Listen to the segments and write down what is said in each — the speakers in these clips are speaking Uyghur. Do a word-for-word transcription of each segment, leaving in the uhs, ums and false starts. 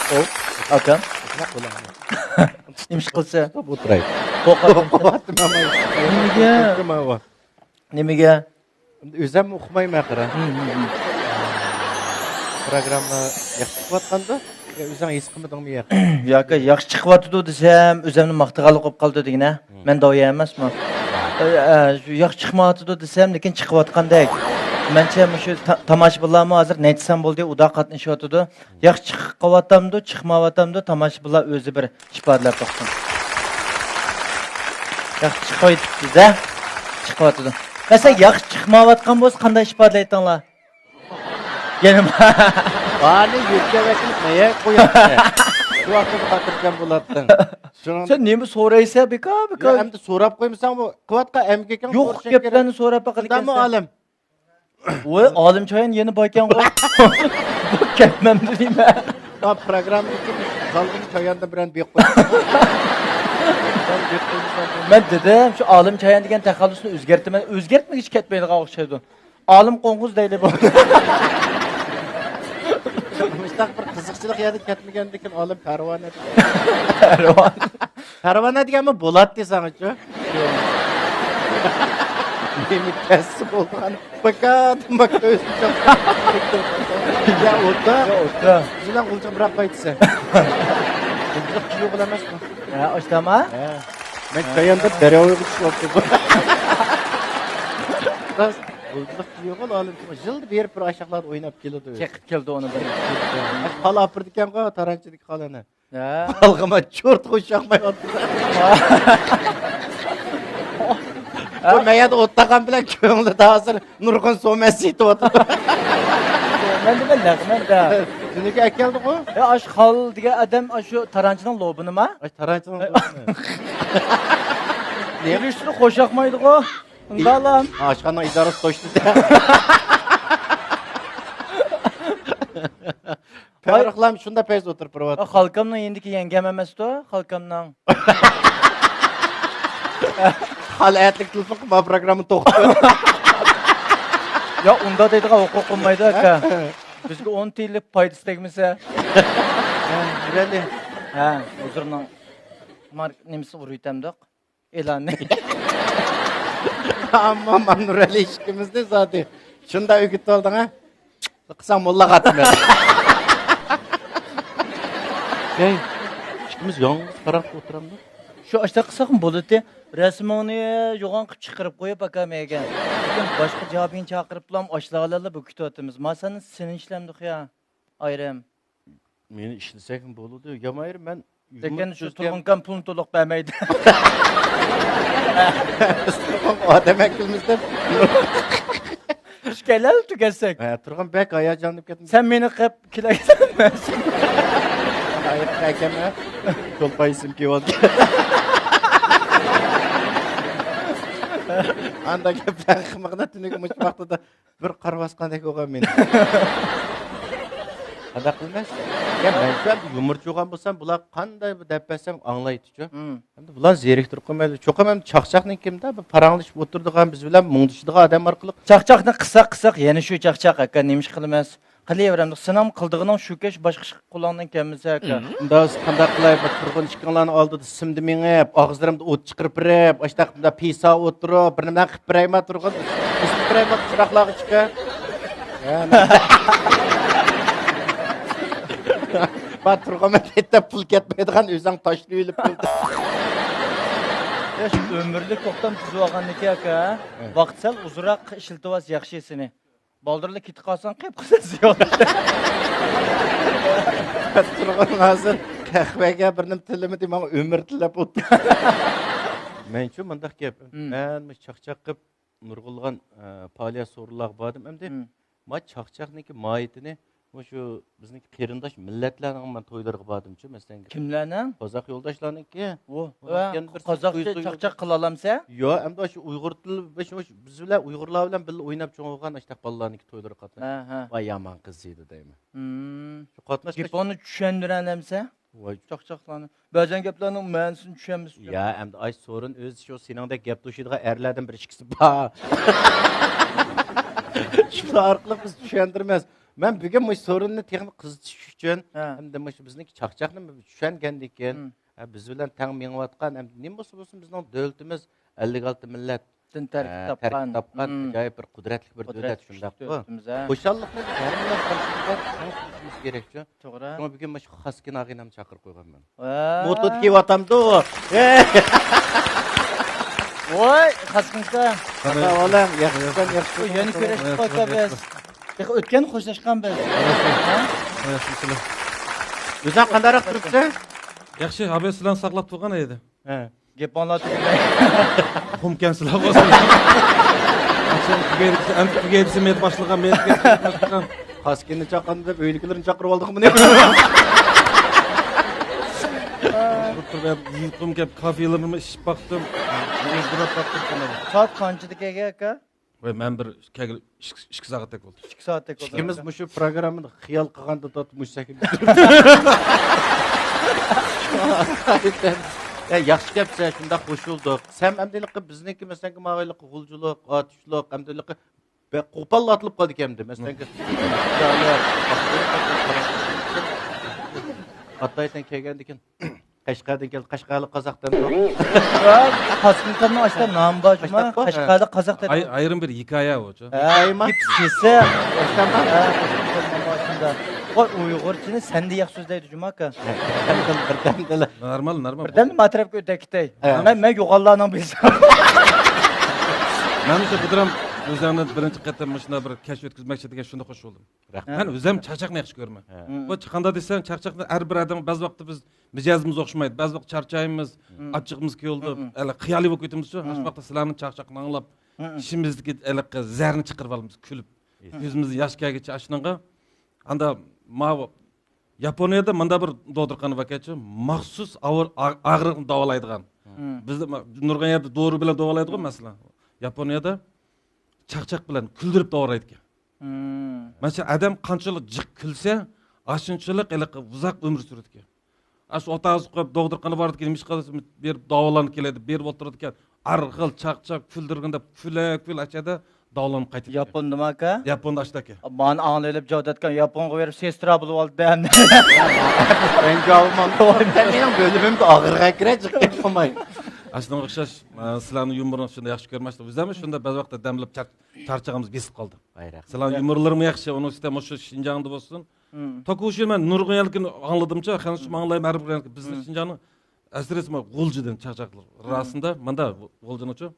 ئاكام. نېمە ئىش قىلسا؟ ئولتۇراي. قورقاتتىم. نېمىگە؟ نېمىگە؟ ئۆزۈم ئۇقمايمەن قارا. پروگرامما ياخشى چىقىۋاتقاندۇ؟ يا ئۆزۈڭ ھېس قىلمىدىڭمۇ ياق؟ ياكى ياخشى چىقىۋاتىدۇ دېسەم، ئۆزۈمنى ماختىغانلىق بولۇپ قالىدۇ دېگىنە. مەن داۋيا ئەمەسمۇ؟ ئە، ئە، شۇ ياخشى چىقمايۋاتىدۇ دېسەم، لېكىن چىقىۋاتقاندەك. مەنچە مۇشۇ تا-، تاماشىبىنلارمۇ ھازىر نەچچە سان بولدى، ئۇدا قاتنىشىۋاتىدۇ. ياخشى چىقىۋاتامدۇ، چىقمايۋاتامدۇ، تاماشىبىنلار ئۆزى بىر ئىپادىلەپ باقسۇن. ياخشى چىقىۋېتىپسىز-ھە؟ چىقىۋاتىدۇ. مەسىلەن، ياخشى چىقمايۋاتقان بولسا، قانداق ئىپادىلەيتتىڭلار؟ يەنە بارنى يۆتكەۋەتىپ مەيەگە قوياتتى. شۇ ۋاقىتتا خاتىرجەم بولاتتىڭ. شۇنىڭ سەن نېمە سورايسەن، بىكار، يا، بىكار. ئەمدى سوراپ قويمىساڭ، بۇ قىلىۋاتقان ئەمگىكىڭ يوق گەپلەرنى سوراپ باقىدىكەنسەن. ئالىم؟ ۋاي، ئالىم چايان يەنە باركەنغۇ. بۇ كەتمەمدۇ دەيمەن. ھا، پروگراممىدىكى زالغىن چاياندىن بىرەر بېقىپ قويساڭ. مەن دېدىم، شۇ ئالىم چايان دېگەن تەخەللۇسنى ئۆزگەرتىمەن. ئۆزگەرتمىگۈچە كەتمەيدىغان ئوخشايدۇ. ئالىم قوڭغۇز دەيلى بولدى. مۇشۇنداق بىر قىزىقچىلىق يەردىن كەتمىگەندىكىن ئالىم پەرۋانە. پەرۋانە. پەرۋانە دېگەنمۇ بولاتتى ساڭىچۇ؟ نېمە تەسسە بولغان؟ باكا، باكا ئۆزۈم چاپتىم. يا ئوتا. يا ئوتا. بىزنىڭ غۇلجىغا بىراق قايتىسەن. غۇلجىلىق كىيوغۇل ئەمەسمۇ؟ ھە، ئاشتاما؟ ھە. مەن كاياندا دەرياۋايغا چۈشۈۋاپتىم. راست. غۇلجىلىق كىيوغۇل ئالىم. يىلدا بېرىپ بىر ئاشاقلاردا ئويناپ كېلىدۇ. چېقىپ كېلىدۇ ئۇنى بىر. قال ئاپىرىدىكەنغۇ، تارانچىدىكى قالىنى. ھە. بالغىما چورت خۇشياقمايۋاتىدۇ. بۇ مەيەدە ئوتلاغان بىلەن كۆڭلىدە ھازىر نۇرغۇن سومە سېتىۋاتىدۇ. مەن دېمە لەغمەن دە. تۈنۈگۈن ئەكەلدىغۇ؟ يا، ئاشۇ خال دېگەن ئادەم ئاشۇ تارانچىنىڭ لوبىنىما؟ ئاشۇ تارانچىنىڭ لوبىنى. نېمە ئىشلىرى خۇشياقمايدىغۇ؟ ئۇنداقلام. ئاشخانىنىڭ ئىدارىسى توشتى. پەرىقلام شۇنداق پەيز ئولتۇرۇپ بېرىۋاتىدۇ. خالكامنىڭ يېنىدىكى يەڭگەم ئەمەستۇ، خالكامنىڭ. خال ئەتلىك تېلېفون قىلما، پروگرامما توختىتىۋېتىڭ. يا، ئۇنداق دەيدىغان ھوقۇق بولمايدۇ، ئاكا. بىزگە ئون تىيىنلىق پايدىسى تەگمىسە. ھە، نۇرەلى. ھە، ھۇزۇرنىڭ مار-، نېمىسى ئۇرۇۋېتەمدۇق؟ ئېلاننى. ئەمما مانا نۇرەلى ئىككىمىزنى زادى شۇنداق ئۆگىتىۋالدىڭ ھە؟ قىلساڭ موللا خاتىمە. ھەي، ئىككىمىز يالغۇز قاراڭغۇ ئولتۇرامدۇ؟ شۇ ئاشتا قىلساقمۇ بولىدۇ. رەسىمىڭنى يوغان قىلىپ چىقىرىپ قويۇپ ئاكا مەگە. لېكىن باشقا جابىڭ چاقىرىپلام ئاشلىغانلارلا بۇ كۈتۈۋاتىمىز. ما سەن سېنى ئىشلەمدۇق يا، ئايرىم. مېنى ئىشلىسەكمۇ بولىدۇ. يا مايرى، مەن لېكىن شۇ تۇرغۇنكام پۇلنى تولۇق بەرمەيدۇ. ئادەم ئەكىلمىسە. ئىككىلەن تۈگەتسەك. ھە، تۇرغۇن بەك ھاياجانلىنىپ كەتتىم. سەن مېنى قىپ كېلەكسەن. ھايات ئەكەم ھە. يول پايسىم كېۋالدى. ئاندا گەپلەر قىلمىغىنا تۈنۈگۈن مۇشۇ ۋاقتىدا. بىر قارىۋاسقاندەك بولغان مېنى. قانداق قىلىمەن؟ يا، مەن شۇ يۇمۇرچۇغان بولسام، بۇلار قانداق بىر دەپ بەرسەم ئاڭلايتىچۇ. ئەمدى بۇلار زېرىكتۈرۈپ قويمايدۇ. چوقۇم ئەمدى چاقچاقنىڭ كىمدە بىر پاراڭلىشىپ ئولتۇرىدىغان، بىز بىلەن مۇڭدىشىدىغان ئادەم ئارقىلىق. چاقچاقنى قىسساق، قىسساق، يەنە شۇ چاقچاق، ئاكا، نېمە ئىش قىلىمىز؟ قىلىۋېرەمدۇ. سېنىڭمۇ قىلىدىغىنىڭ شۇكەش، باشقا ئىش قولۇڭدىن كەلمىسە، ئاكا. ئۇنداق بولسا قانداق قىلاي؟ بىر تۇرغۇن ئىككىڭلارنىڭ ئالدىدا سىمدا مېڭىپ، ئاغزىلىرىمدا ئوت چىقىرىپ بېرىپ، ئاشتاق مۇنداق پىسا ئولتۇرۇپ، بىر نېمە قىلىپ بېرەيما تۇرغۇن؟ ئىسسىتىپ بېرەيما چىراغلارغا چىقىپ. بار تۇرغۇن، مەن پۇل كەتمەيدىغان، ئۆزۈڭ تاشلىۋېلىپ بولدى. ياش ئۆمۈرلۈك توختام تۈزۈۋالغاندىكىن، ئاكا، ۋاقىت سەل ئۇزۇنراق ئىشلىتىۋالسا ياخشى سېنى. بالدۇرلا كېتىپ قالساڭ، قېپ قىلىسەن زىيان. تۇرغۇن ھازىر قەھۋەگە بىر نېمە تىللىمىدى، ماڭا ئۆمۈر تىللەپ ئولتۇردى. مەنچۇ مۇنداق گەپ. مەن مۇشۇ چاقچاق قىلىپ نۇرغۇنلىغان، ئە، پائالىيەت سورۇنلارغا باردىم. ئەمدى ما چاقچاقنىڭكى ماھىيىتىنى مۇشۇ بىزنىڭكى قېرىنداش مىللەتلەرنىڭ مەن تويلىرىغا باردىمچۇ، مەسىلەن. كىملەرنىڭ؟ قازاق يولداشلارنىڭكى. ئۇ، ئۇنىڭ ئە، بىر قازاقچە چاقچاق قىلالامسەن؟ يا، ئەمدى شۇ ئۇيغۇر تىلى، شۇ بىز بىلەن ئۇيغۇرلار بىلەن بىللە ئويناپ چوڭ بولغان ئاشتاق بالىلارنىڭكى تويلىرىغا قاتناش. ھە، ھە. ۋاي، يامان قىز ئىدى دەيمەن. شۇ قاتناشقا گېپىڭنى چۈشەندۈرەلەمسەن؟ ۋاي. چاقچاقلارنى. بەزەن گەپلەرنىڭ مەنىسىنى چۈشەنمىسە. يا، ئەمدى ئاي سورۇن ئۆزى شۇ سېنىڭدەك گەپ توشۇيدىغان ئەرلەردىن بىر ئىككىسى بار. شۇلار ئارقىلىق بىز چۈشەندۈرىمىز. مەن بۈگۈن مۇشۇ سورۇننى تېخىمۇ قىزىتىش ئۈچۈن، ھە، ھەمدە مۇشۇ بىزنىڭكى چاقچاقنى چۈشەنگەندىن كېيىن، ھە، بىز بىلەن تەڭ مېڭىۋاتقان، ھەم نېمە بولسا بولسۇن، بىزنىڭ دۆلىتىمىز ئەللىك ئالتە مىللەت، دىن تەركىب ھە، تەركىب تاپقان، تاپقان، ھىم، ئاجايىپ بىر قۇدرەتلىك بىر دۆلەت، قۇدرەتلىك شۇنداققۇ؟ دۆلىتىمىز، ھە. خۇشاللىقنى بىز ھەممىمىز بىلەن پايلىشىمىز كېرەكچۇ؟ توغرا. شۇڭا بۈگۈن مۇشۇ خاسكىن ئاغىنەمنى چاقىرىپ قويغانمەن. ۋاي. موتودا كېلىۋاتامدۇ؟ ۋاي، خاسكىنكا. ئاتا بالام، ياخشىسەن، ياخشى. يەنە كۆرۈشتۇق، ئاكا، بىز. تېخى ئۆتكەن خوشلاشقان بىز. ھە؟ ئۆزۈڭ قانداقراق تۇرۇپسەن؟ ياخشى، ھابى سىلەرنى ساقلاپ تۇرغان ئىدى. ھە. گېپىڭلار تۈگىمەي. قۇمكەنسىلەر بولسۇن. ئەمدى تۈگەيدىسى، مېنى باشلىغان، مېنى باشلىغان. خاسكىننى چاققاندا دەپ ئۆيدىكىلىرىنى چاقىرىپ ئالدىغۇ بۇنى. قۇمكەن كافېلىرىمۇ ئىچىپ باقتىم. ئۆزگىرىپ باقتىم. سائەت قانچىدا كەلگەن ئاكا؟ ۋە مەن بىر كەلگىلى ئىككى، ئىككى سائەتتەك بولدى. ئىككى سائەتتەك بولدى. ئىككىمىز مۇشۇ پروگراممىنى خىيال قىلغاندا تارتىپ مۇشۇ سەھنىدە تۇرۇپتۇق. يا، ياخشى كەپسە، شۇنداق قوشۇلدۇق. سەن ئەمدى ھېلىقى بىزنىڭكى، مەسىلەنكى، ماۋۇ ھېلىقى غۇلجىلىق، ئاتۇشلۇق، ئەمدى ھېلىقى بەك قوپاللا ئاتىلىپ قالدىكەن ئەمدى. مەسىلەنكى، ئاتايتەن كەلگەندىكىن قەشقەردىن كەلدى، قەشقەرلىك قازاق دەمدۇ؟ خاسكىنكامنىڭ ئاشتا نامى بار جۇما. قەشقەرلىك قازاق دەپ. ئايرىم بىر ھېكايە ئۇ. ھە، ھېكايىمۇ؟ ۋاي، ئۇيغۇرچىنى سەندە ياخشى سۆزلەيدۇ جۇما ئاكا. بىردەمدىلا، بىردەمدىلا. نورمال، نورمال. بىردەمدە ما تەرەپكە ئۆتەي كېتەي. ھە. مەن، مەن يوغانلارنىڭ بىرسى. مەن شۇ بۇدرام ئۆزۈڭنى بىرىنچى قېتىم مۇشۇنداق بىر كەچ ئۆتكۈزمەكچى دېگەن شۇنداق خوش بولدۇم. رەھمەت. مەن ئۆزۈم چاقچاقنى ياخشى كۆرىمەن. ھە. بۇ چىققاندا دېسەم، چاقچاقنى ھەر بىر ئادەم، بەزى ۋاقىتتا بىز مىجەزىمىز ئوخشىمايدۇ. بەزى ۋاقىت چارچايمىز، ئاچچىقىمىز كېلىدۇ. ھەلە خىيالىي بولۇپ كېتىمىزچۇ. شۇ ۋاقىتتا سىلەرنىڭ چاقچاقنى ئاڭلاپ، ئىچىمىزدىكى ھېلىقى زەرنى چىقىرىپ ئالىمىز، كۈلۈپ. كۆزىمىزدىن ياش كەلگۈچە ئاشۇنىڭغا. ئاندا ماۋۇ ياپونىيەدە مۇنداق بىر دوختۇرخانا باركەنچۇ، مەخسۇس ئاغرىقنى داۋالايدىغان. بىزدە نۇرغۇن يەردە دورا بىلەن داۋالايدىغۇ، مەسىلەن. ياپونىيەدە چاقچاق بىلەن كۈلدۈرۈپ داۋالايدىكەن. مەسىلەن، ئادەم قانچىلىك جىق كۈلسە، ئاشۇنچىلىك ھېلىقى ئۇزاق ئۆمۈر سۈرىدىكەن. ئاشۇ ئوتاغىزغا قويۇپ، دوختۇرخانا بارىدىكەن، نېمىشقا دېسە، بېرىپ داۋالانغىلى كېلىدۇ، بېرىپ ئولتۇرىدىكەن. ھەر خىل چاقچاق، كۈلدۈرگەن دەپ كۈلە، كۈل ئەچەدە داۋالانىپ قايتىدىكەن. ياپوندىمۇ ئاكا؟ ياپوندا ئاشتاكەن. مانا ئاڭلىۋېلىپ جاۋداتكان، ياپونغا بېرىپ سېسترا بولۇۋالدى دەمدى. مەن جاۋۇمام. مېنىڭ بۆلۈمۈمدە ئاغرىق ئەكىرە جىق گەپ قىلماي. ئاشۇنىڭغا ئوخشاش، ئە، سىلەرنىڭ يۇمۇرىڭىزنى شۇنداق ياخشى كۆرمەشتىم. بىز ھەم شۇنداق بەزى ۋاقىتتا دەم ئېلىپ چار-، چارچىغىمىز بېسىپ قالدى. ۋاي، رەھمەت. سىلەرنىڭ يۇمۇرلىرىمۇ ياخشى، ئۇنىڭ ئۈستىدە مۇشۇ شىنجاڭدا بولسۇن. توكۇشۇ مەن نۇرغۇن يەرلىكىنى ئاڭلىدىمچۇ، خەنسۇ ماڭلاي مەرۇپ بىزنىڭ شىنجاڭنىڭ ئەسىرىسى غۇلجىدىن چاقچاقلار. راستىندا، ماندا غۇلجىنىڭچۇ.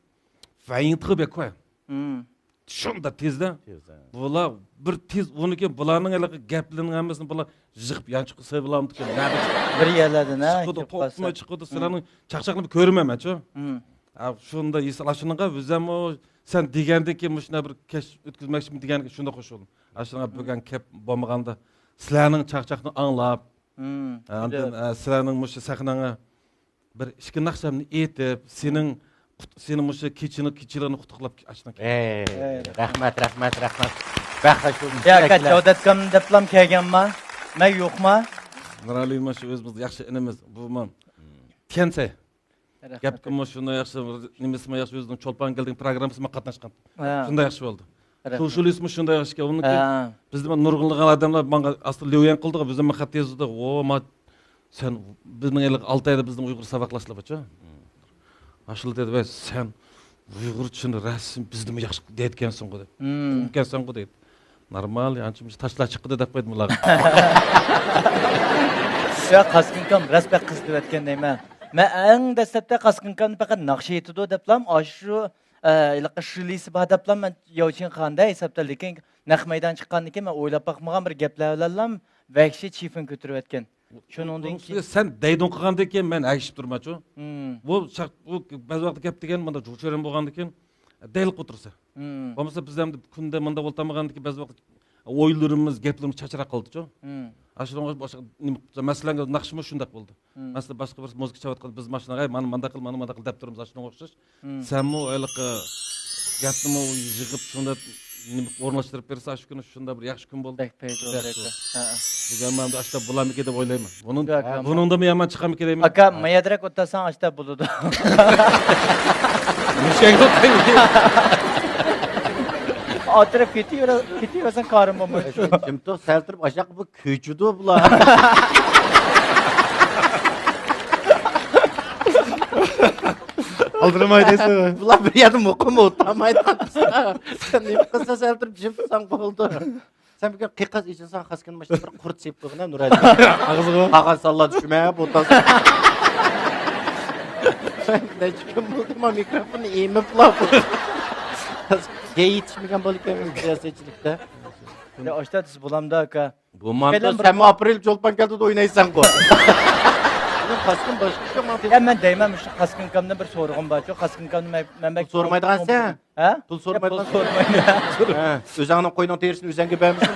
فەيىڭتىغى بەك كوي. شۇنداق تېزدە. تېزدە. بۇلار بىر تېز، ئۇنىڭ كېيىن بۇلارنىڭ ھېلىقى گەپلىرىنىڭ ھەممىسىنى بۇلار يىغىپ يانچۇققا سېلىۋالامدىكەن. نەدە بىر يەرلەردىن، ھە، چىقىدۇ، توختىماي چىقىدۇ، سىلەرنىڭ چاقچاقلىرىنى كۆرىمەن مەنچۇ. ھە، شۇنداق ھېس ئاشۇنىڭغا ئۆزەممۇ سەن دېگەندىكى مۇشۇنداق بىر كەچ ئۆتكۈزمەكچىمەن دېگەنگە شۇنداق قوشۇلدۇم. ئاشۇنىڭغا بۈگۈن كەپ بولمىغاندا سىلەرنىڭ چاقچاقنى ئاڭلاپ، ھە، ئاندىن، ئە، سىلەرنىڭ مۇشۇ سەھنەڭگە بىر ئىككى ناخشامنى ئېيتىپ، سېنىڭ قۇت-، سېنىڭ مۇشۇ كېچىنى، كېچىلىرىنى قۇتلۇقلاپ ئاشۇنىڭ. ئەي، رەھمەت، رەھمەت، رەھمەت. بەك خۇش بولدۇم. يا ئاكا، جاۋداتكام دەپلام كەلگەنما؟ مەن يوقما؟ نۇرئەلى مۇشۇ ئۆزىمىز ياخشى ئىنىمىز، بۇمۇ. تيەنسەي. رەھمەت. گەپكىمۇ شۇنداق ياخشى، نېمىسىمۇ ياخشى، ئۆزىنىڭ چولپان گېلدىڭ پروگراممىسىغا قاتناشقان. ھە. شۇنداق ياخشى بولدى. رەھمەت. شۇشۇلىسمۇ شۇنداق ياخشى ئىكەن. ئۇنىڭ كېيىن ھە. بىزدە نۇرغۇنلىغان ئادەملەر ماڭا ئاستا ليۇيەن قىلدىغۇ، بىزدىن خەت يازدى. ۋو، ما، سەن بىزنىڭ ھېلىقى ئالتە ئايدا بىزنىڭ ئۇيغۇر ساۋاقداشلار بارچۇ. ئاشۇلا دېدى، ۋەي، سەن ئۇيغۇرچىنى رەسىم بىزدىنمۇ ياخشى دەيدىكەنسەنغۇ دەپ. ئۇقۇمكەنسەنغۇ دەيدۇ. نورمال، ئانچە مۇنچە تاشلار چىقىدۇ دەپ قويدۇم ئۇلارغا. يا، قاسكىنكام راست بەك قىزىتىۋەتكەن دەيمەن. مەن ئەڭ دەسلەپتە قاسكىنكامنى پەقەت ناخشا ئېيتىدۇ دەپلام، ئاشۇ، ئە، ھېلىقى شۇلىسى بار دەپلام مەن ياۋچىن قىلغاندا ھېسابتا، لېكىن نەق مەيدان چىققاندىن كېيىن مەن ئويلاپ باقمىغان بىر گەپلەر بىلەنلا ۋەھشىي چىفىن كۆتۈرۈۋەتكەن. شۇنىڭدىن كېيىن سەن دەيدىغان قىلغاندىن كېيىن مەن ئەگىشىپ تۇرماچۇ. بۇ چاق-، بۇ بەزى ۋاقىتتا گەپ دېگەن مانا جۇچۈرەن بولغاندىن كېيىن دەيلىق ئولتۇرسا. بولمىسا بىز ئەمدى كۈندە مۇنداق ئولتۇرمىغاندىن كېيىن بەزى ۋاقىت ئويلىرىمىز، گەپلىرىمىز چاچراق قالدىچۇ. ئاشۇنىڭغا باشقا نېمە، مەسىلەن، ناخشىمۇ شۇنداق بولدى. مەسىلەن، باشقا بىر مۇزىكا چېلىۋاتقاندا بىز ماشىنىغا، ھەي، مانا مانداق قىل، مانا مانداق قىل دەپ تۇرىمىز، ئاشۇنىڭغا ئوخشاش. سەنمۇ ھېلىقى گەپنىمۇ يىغىپ، شۇنداق نېمە ئورۇنلاشتۇرۇپ بەرسە، ئاشۇ كۈنى شۇنداق بىر ياخشى كۈن بولدى. بەك پەيزى بولدى. بۈگۈن مەن ئاشۇنداق بولارمىكىن دەپ ئويلايمەن. بۇنىڭ، بۇنىڭدىنمۇ يامان چىقارمىكىن دەيمەن. ئاكا، مايادراك ئولتۇرساڭ ئاشۇنداق بولىدۇ. مۇشەڭگە ئاغرىپ كېتىۋېرە-، كېتىۋەرسەڭ كارىم بولمايدۇ. جىم تۇر، سەل تۇرۇپ، ئاشاق بۇ كۆچىدۇ بۇلار. ئالدىرىماي دەيسىز. بۇلار بىر يەردە مۇقىم ئولتۇرالمايدىغان. سەن نېمە قىلسا، سەل تۇرۇپ جىم تۇرساڭ بولدى. سەن بۈگۈن قىيقاس ئېچىلساڭ، خاسكىن ماشىنا بىر قۇرت سېپىپ قويغىنا، نۇرەدىن. ئاغزىغا. قالغان سانلار چۈشمەپ ئولتۇرساڭ. نەچچە كۈن بولدى، ما مىكروفوننى ئېمىپلا. گەي يېتىشمىگەن بالا ئىكەنمىز سىياسەتچىلىكتە. يا، ئاشتا دېسە بولامدا، ئاكا. بۇ ماندا بىلەن بىر سەن ئاپرېل چولپان كەلدىدە ئوينايسەنغۇ. بۇنىڭ خاسكىن باشقا شۇ ماڭا يا، مەن دەيمەن، مۇشۇ خاسكىنكامدىن بىر سورىغۇم بارچۇ، خاسكىنكامنى مەن، مەن بەك پۇل سورىمايدىغانسەن؟ ھە؟ پۇل يا، سورىمايدىغان. پۇل سورىمايمەن. ھە، ئۆزۈڭنىڭ قوينىڭ تېرىسىنى ئۆزۈڭگە بەرمىسۇن.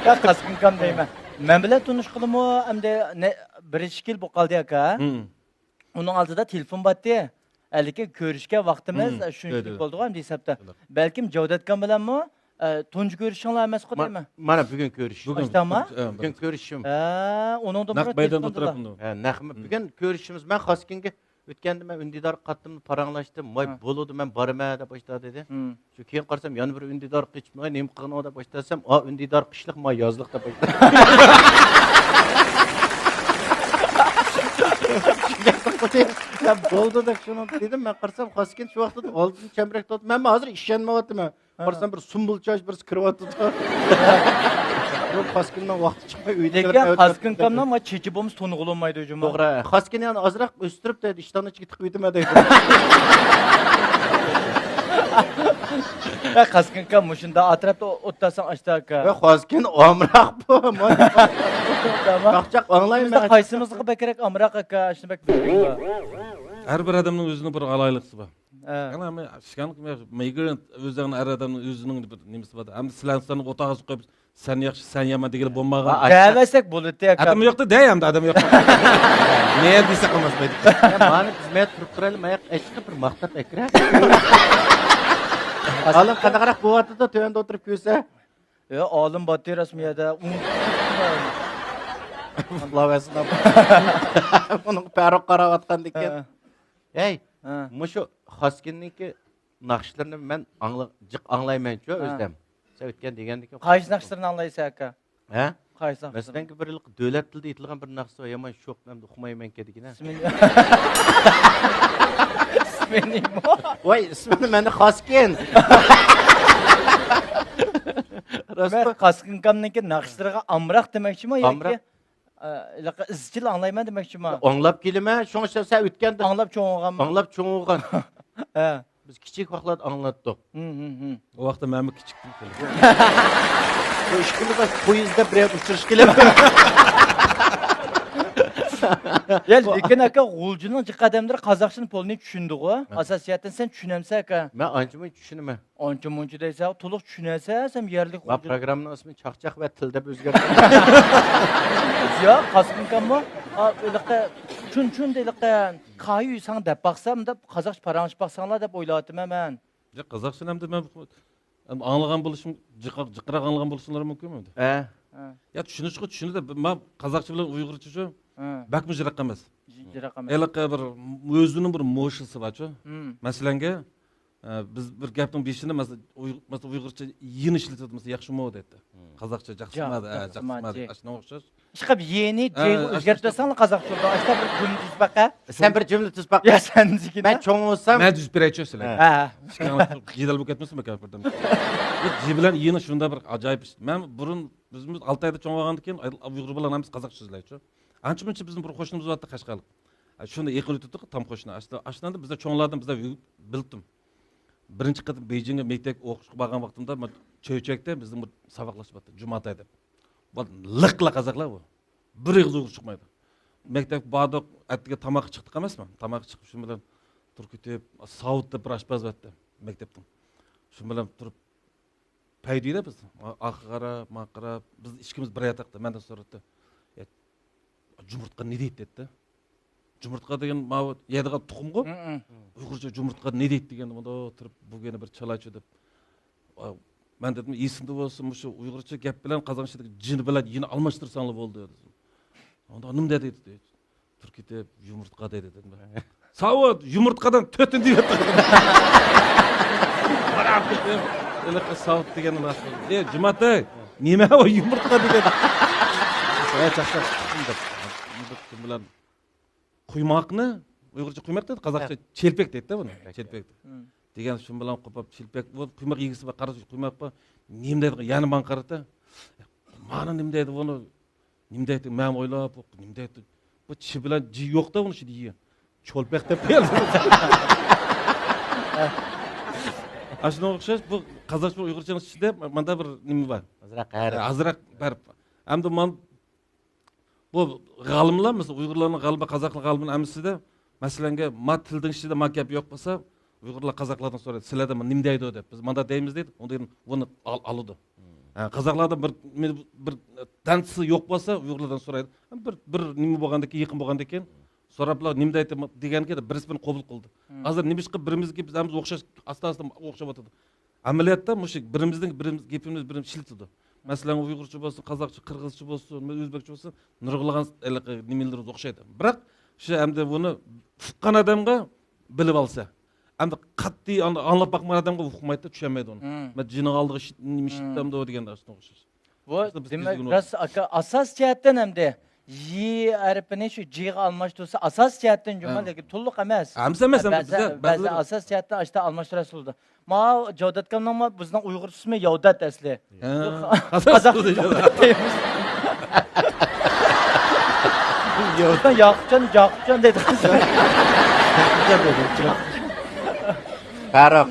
يا، خاسكىنكام دەيمەن. مەن بىلەن تونۇشقىلىمۇ ئەمدى نە-، بىر ئىككى يىل بولۇپ قالدى، ئاكا. ھىم. ئۇنىڭ ئالدىدا تېلېفون بارتى. لېكىن كۆرۈشكەن ۋاقتىمىز، ھىم، شۇنچىلىك بولدىغۇ ئەمدى ھېسابتا. بەلكىم جەۋدەتكان بىلەنمۇ، ئە، تۇنجى كۆرۈشۈڭلار ئەمەسقۇ دەيمەن. مانا بۈگۈن كۆرۈشۈش. بۈگۈن. ئاشتاما؟ بۈگۈن كۆرۈشۈشۈم. ھە، ئۇنىڭدىن نەق بۇرۇن مەيداندا تېلېفوندا. ئولتۇرۇپ. ھە، نەق مە-، بۈگۈن كۆرۈشۈشىمىز. مەن خاسكىنگە ئۆتكەندە مەن ئۈندىدار قاتتىم، پاراڭلاشتىم. ۋاي، بولىدۇ، مەن بارىمەن دەپ باشتا دېدى. شۇ كېيىن قارىسام، يەنە بىر ئۈندىدار قېچىپ، ۋاي، نېمە قىلغىنىڭ دەپ باشلىسام، ئا، ئۈندىدار قىشلىق، ما يازلىق دەپ باشلىدى. يا، بولدى دەپ شۇنى دېدىم. مەن قارىسام، خاسكىن شۇ ۋاقىتتا ئالدىن چەمبىرەكتە ئولتۇردى. مەن ھازىر ئىشەنمەيۋاتىمەن. قارىسام، بىر سۇمبۇل چاچ، بىرسى كىرىۋاتىدۇ. بۇ خاسكىننىڭ ۋاقتى چىقماي ئۆيدىكىلەر لېكىن خاسكىنكامنىڭ ما چېچى بولمىسا تونۇغىلى بولمايدۇ جۇمۇ. توغرا. خاسكىن يەنە ئازراق ئۆستۈرۈپ، دەيدۇ، ئىشتاننىڭ ئىچىگە تىقىۋېتىمەن، دەيدۇ. ھە، خاسكىنكام، مۇشۇنداق ئەتراپتا ئولتۇرساڭ ئاشتا ئاكا. ۋە خاسكىن ئامراق بۇ. تامام. چاقچاق ئاڭلايمەن. بىزدە قايسىمىزغا بەكرەك ئامراق ئاكا؟ شۇنى بەك بىلمەيمەن. ھەر بىر ئادەمنىڭ ئۆزىنىڭ بىر ئالاھىدىلىكى بار. ھە. يەنى ھەممە ئىشكەنلىك مىگرانت ئۆزىنىڭ، ھەر ئادەمنىڭ ئۆزىنىڭ بىر نېمىسى بار. ھەمدە سىلەرنى سىلەرنى ئوتاغا قويۇپ، سەن ياخشى، سەن يامان دېگىلى بولمىغان. ھە، ئاشۇ دەۋەرسەك بولىدۇ، ئاكا. ئادەم يوقتا دەي، ھەمدە ئادەم يوق. نېمە دېسە قىلماس بولدى. يا، مانا بىز مەن تۇرۇپ تۇرايلى، ماياق ئەچىقى بىر ماختاپ ئەكرە. ئالىم قانداقراق بولۇۋاتىدۇ، تۆۋەندە ئولتۇرۇپ كۆرسە. يا، ئالىم باتتى رەسمىي يەردە. ئۇقلاۋەرسىن. ئۇنىڭ پەرۇق قاراۋاتقاندىكىن. ھە. ھەي، ھە. مۇشۇ خاسكىننىڭكى ناخشىلىرىنى مەن ئاڭلا-، جىق ئاڭلايمەنچۇ ھە. ئۆزۈم. سەن ئۆتكەن دېگەندىكىن. قايسى ناخشىلىرىنى ئاڭلايسەن ئاكا؟ ھە؟ قايسى ناخشىلىرىنى؟ مەسىلەن، بىر دۆلەت تىلىدا ئېيتىلغان بىر ناخشىسى بار، يامان شوخ، ئەمدى ئۇقمايمەنكەن دېگىنە. ئىسمىنى. ئىسمىنىمۇ؟ ۋاي، ئىسمىنى مەندە خاسكىن. راست. مەن خاسكىنكامنىڭكى ناخشىلىرىغا ئامراق دېمەكچىمۇ ياكى؟ ئامراق. ئە، ھېلىقى ئىزچىل ئاڭلايمەن دېمەكچىما؟ ئاڭلاپ كېلىمەن، شۇڭا سەن، سەن ئۆتكەندە. ئاڭلاپ چوڭ بولغانمۇ؟ ئاڭلاپ چوڭ بولغان. ھە. بىز كىچىك ۋاقىتلاردا ئاڭلاتتۇق. ھىم، ھىم، ھىم. ئۇ ۋاقىتتا مەنمۇ كىچىكتىم خېلى. بۇ ئىككىمىز پويىزدا بىر يەردە ئۇچرىشىپ كېلىپ. يا، لېكىن ئاكا، غۇلجىنىڭ جىق ئادەملىرى قازاقچىنى پولنى چۈشىنىدىغۇ. ھە. ئاساسىيەتتىن سەن چۈشىنەمسەن ئاكا؟ مەن ئانچە مۇنچە چۈشىنىمەن. ئانچە مۇنچە دەيسەن، تولۇق چۈشىنەسەن سەن يەرلىك ما غۇلجا. پروگراممىنىڭ ئىسمى چاقچاق ۋە تىل دەپ ئۆزگەرتتىم. ياق، قاسىمكاممۇ، ئا، ھېلىقى چۈن چۈن ھېلىقى كايۇ ساڭ دەپ باقسام دەپ، قازاقچە پاراڭلىشىپ باقساڭلار دەپ ئويلاۋاتىمەن مەن. ياق، قازاقچىنى ئەمدى مەن ئەمدى ئاڭلىغان بولۇشۇم، جىقراق، جىقراق ئاڭلىغان بولۇشۇڭلار مۇمكىن ئەمدى. ھە. ھە. يا، چۈشىنىشقا چۈشىنىدۇ. ما قازاقچە بىلەن ئۇيغۇرچە شۇ ھە. بەكمۇ يىراق ئەمەس. يىراق ئەمەس. ھېلىقى بىر ئۆزىنىڭ بىر موشىسى بارچۇ. ھىم. مەسىلەنگە، ئە، بىز بىر گەپنىڭ بېشىنى، مەسىلەن، ئۇيغۇر-، مەسىلەن، ئۇيغۇرچە يېنى ئىشلىتىۋاتىمىز، ياخشىمۇ دەيتتى. ھىم. قازاقچە جاقسىما، جاقسىما، ئە، جاقسىما، جاقسىما دەيدۇ. ئاشۇنىڭغا ئوخشاش. ئىشقىلىپ يېنى، ئە، جېنى ئاشۇ ئۆزگەرتىۋەتسەڭلار قازاقچە بولىدۇ. ئاشۇنداق بىر جۈملە تۈزۈپ باقە. سەن بىر جۈملە تۈزۈپ باق. يا، سەن دېگىنە. مەن چوڭ بولسام. مەن تۈزۈپ بېرەيچۇ سىلەرگە. ھە. ھە. ئىككىڭلار جېدەل بولۇپ كەتمىسۇن بىكار بىردەم. بۇ جى بىلەن يېنى شۇنداق بىر ئاجايىپ ئىش. مەن بۇرۇن بىز، بىز ئالتە ئايدا چوڭ بولغاندىن كېيىن ئۇيغۇر بالىلار ھەممىسى قازاقچە سۆزلەيچۇ. ئانچە مۇنچە بىزنىڭ بىر قوشنىمىز بارتتى، قەشقەرلىك. شۇنى يېقىن ئۆتۈپتۇ، تام قوشنا. ئاشۇ، ئاشۇنىڭدا بىزدە چوڭلاردىن بىزدە بىلدىم. بىرىنچى قېتىم بېيجىڭغا مەكتەپكە ئوقۇشقا بارغان ۋاقتىمدا، مەن چۆچەكتە بىزنىڭ بىر ساۋاقداش بارتتى، جۇماتاي دەپ. بۇ لىقلا قازاقلار بۇ. بىر ئېغىز ئۇيغۇر چىقمايدۇ. مەكتەپكە باردۇق، ئەتىگەن تاماققا چىقتۇق ئەمەسمۇ؟ تاماققا چىقىپ، شۇ بىلەن تۇرۇپ كېتىپ، ساۋۇت دەپ بىر ئاشپەز بارتتى مەكتەپتىن. شۇ بىلەن تۇرۇپ پەيدىدە بىز ئاققا قاراپ، ماڭا قاراپ، بىز ئىككىمىز بىر ياتاقتا، مەندىن سورىدى. يا، جۇمۇرتقا نېدەيدۇ دەيدۇ. جۇمۇرتقا دېگەن ماۋۇ يەيدىغان تۇخۇمغۇ. ھىم، ھىم. ئۇيغۇرچە جۇمۇرتقا نېدەيدۇ دېگەندە، مۇنداق تۇرۇپ، بۇ يەنە بىر چالايچۇ دەپ. ئا، مەن دېدىم، ئېسىڭدە بولسۇن، مۇشۇ ئۇيغۇرچە گەپ بىلەن قازاق ئىچىدىكى جىن بىلەن يېنى ئالماشتۇرساڭلا بولدى، دېدىم. ئۇنداق نېمە دەيدۇ دېدى. تۈركىيەدە يۇمۇرتقا دەيدۇ دېدىم. ساۋۇت، يۇمۇرتقادىن تۆتىنى دېيىۋاتىدۇ. ھېلىقى ساۋۇت دېگەننى راست قىلدى. ئى، جۇمات ئەي، نېمە ئۇ يۇمۇرتقا دېگەن؟ ھە، چاقچاق. شۇنداق. شۇ بىلەن قۇيماقنى، ئۇيغۇرچە قۇيماق دەيدۇ، قازاقچە چېلپەك دەيدۇ بۇنى. چېلپەك. چېلپەك. دېگەن شۇ بىلەن قوپۇپ، چېلپەك، بۇ قۇيماق يېگۈسى بار، قارىسا، قۇيماق بار. نېمە دەيدۇ؟ يەنە ماڭا قارىتا. مانا نېمە دەيدۇ بۇنى؟ نېمە دەيدۇ؟ مەن ئويلاپ، نېمە دەيدۇ؟ بۇ چى بىلەن جى يوق-دە بۇنى، شۇ دېگەن. چولپەك دەپ قويالىدۇ. ئاشۇنىڭغا ئوخشاش، بۇ قازاقچە ئۇيغۇرچىنىڭ ئىچىدە ماندا بىر نېمە بار. ئازراق ھەرپ. ئازراق ھەرپ. ئەمدى مانا بۇ غالىملار، مەسىلەن، ئۇيغۇرلارنىڭ غالىبى، قازاقلار غالىبىنىڭ ھەممىسىدە، مەسىلەنگە، ما تىلدىن ئىچىدە ما گەپ يوق بولسا، ئۇيغۇرلار قازاقلاردىن سورايدۇ، سىلەردە نېمە دەيدۇ دەپ. بىز ماندا دەيمىز دەيدۇ، ئۇندىن بۇنى ئال-، ئالىدۇ. ھە، قازاقلاردا بىر، بىر دانسىسى يوق بولسا، ئۇيغۇرلاردىن سورايدۇ. بىر، بىر نېمە بولغاندىن كېيىن، يېقىن بولغاندىن كېيىن سوراپلا، نېمە دەيدۇ دېگەنگە بىرسى بىرىنى قوبۇل قىلدى. ھازىر نېمىشقا بىرىمىزگە بىز ھەممىمىز ئوخشاش، ئاستا-ئاستا ئوخشاپ ئاتىدۇ. ئەمەلىيەتتە مۇشۇ بىرىمىزنىڭ بىرىمىز گېپىمىز بىرىمىز ئىشلىتىدۇ. مەسىلەن، ئۇيغۇرچە بولسۇن، قازاقچە، قىرغىزچە بولسۇن، ئۆزبېكچە بولسۇن، نۇرغۇنلىغان ھېلىقى نېمىلىرىمىز ئوخشايدۇ. بىراق، شۇ ئەمدى بۇنى ئۇققان ئادەمگە بىلىپ ئالسا، ئەمدى قەتئىي ئاڭ-، ئاڭلاپ باقمىغان ئادەمگە ئۇقمايدۇ، چۈشەنمەيدۇ ئۇنى. مەن جىنىڭ ئالدىغا شىت-، نېمە شىتتامدۇ دېگەندە شۇنىڭغا ئوخشاش. بۇ، دېمەك، راست ئاكا، ئاساس جەھەتتىن ئەمدى ي ھەرپىنى شۇ جىغا ئالماشتۇرسا، ئاساس جەھەتتىن جۇما، لېكىن تولۇق ئەمەس. ھەممىسى ئەمەس، ھە، ئەمدى بەزى، بىزدە بەزى بەزىلەر ئاساس جەھەتتىن ئاشتا ئالماشتۇرسا بولىدۇ. ما جاۋدەت ئاكامنىڭمۇ بىزنىڭ ئۇيغۇر ئىسمى ياۋدات ئەسلى. ھە. قازاق قازاق تىلىدا ياۋدات دەيمىز. ياۋدات. ياقۇپجان، ياقۇپجان دەيدۇ. پەرۇق،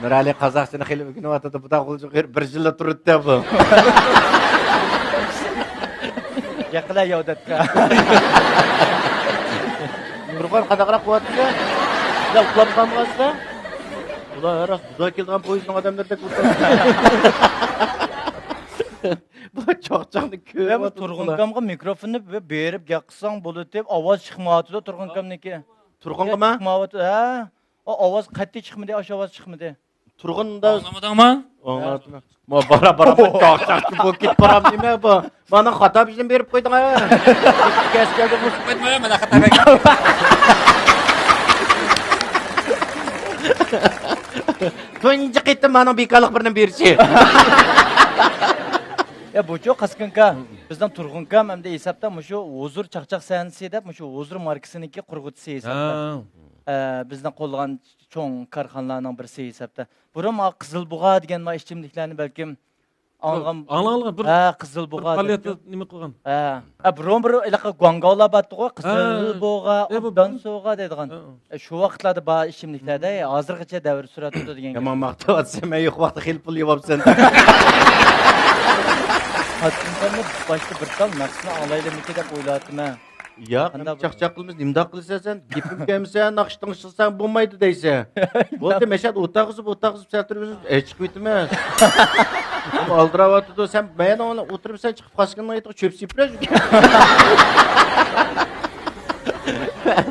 نۇرئەلى قازاقچىنى خېلى ئۆگىنىۋاتىدۇ. بۇدا غۇلجا بىر، بىر يىللا تۇرۇپتۇ بۇ. ياقىلا ياۋداتقا. نۇرغۇن قانداقراق قىلىۋاتىدۇ؟ يا، ئۇخلاپ قالمىغانسىلەر؟ ئۇلار ھەر ۋاقىت بۇدا كېلىدىغان پويىزنىڭ ئادەملىرىدەك ئولتۇرۇپ. بۇ چاقچاقنى كۆرۈپ يا، بۇ تۇرغۇن ئاكامغا مىكروفوننى بېرىپ گەپ قىلساڭ بولىدۇ، ئاۋاز چىقمايۋاتىدۇ تۇرغۇن ئاكامنىڭكى. تۇرغۇنغىمۇ؟ چىقمايۋاتىدۇ، ھە. ئاۋاز قەتئىي چىقمىدى، ئاشۇ ئاۋاز چىقمىدى. تۇرغۇندا ئاڭلىمىدىڭمۇ؟ ئاڭلىدىم. ما بارا بارا چاقچاقچى بولۇپ كېتىپ بارام نېمە بۇ؟ مانا خاتا بىزنى بېرىپ قويدۇڭ ھە. كەس كەلدى بۇ. قويدۇم مانا خاتا بەرگەن. تۇنجى قېتىم مانا بىكارلىق بىرنى بېرىشى. يا، بۇچۇ قاسكىنكا، بىزنىڭ تۇرغۇنكام ئەمدى ھېسابتا مۇشۇ ھۇزۇر چاقچاق سەھنىسى دەپ مۇشۇ ھۇزۇر ماركىسىنىڭكى قۇرغۇچىسى ھېسابتا. ھە. ئە، بىزنىڭ قوللىغان چوڭ كارخانىلارنىڭ بىرسى ھېسابتا. بۇرۇن ماڭا قىزىل بۇغا دېگەن ما ئىچىملىكلەرنى بەلكىم ئاڭلىغان. ئاڭلىغان بىر، ھە، قىزىل بۇغا دەپتۇ. نېمە قىلغان؟ ھە. ھە، بۇرۇن بىر ھېلىقى گۇاڭگاۋلار بارتتىغۇ، قىزىل بۇغا، ئوبدان سۇغا دەيدىغان. ھە، ھە. ئە، شۇ ۋاقىتلاردا بار ئىچىملىكلەردە، ھازىرغىچە دەۋر سۈرۈۋاتىدۇ دېگەن گەپ. يامان ماختىۋاتىسەن، مەن يوق ۋاقىتتا خېلى پۇل يىغىۋاپسەن. باشتا بىر تال ناخشىنى ئاڭلايلىمىكى دەپ ئويلاۋاتىمەن. ياق، قانداق چاقچاق قىلىمىز، نېمىنداق قىلىسەن سەن؟ گېپىم كەلمىسە، ناخشا تىڭشىساڭ بولمايدۇ دەيسەن. بولدى، مەشەدە ئولتۇرغۇزۇپ، ئولتۇرغۇزۇپ سەل تۇرۇپ، ئەي، چىقىۋېتىمەن. ئالدىراۋاتىدۇ، سەن مەن ئولتۇرۇپ، سەن چىقىپ قاسكىنىڭ ئېيتىغا چۆپ سېپىرە.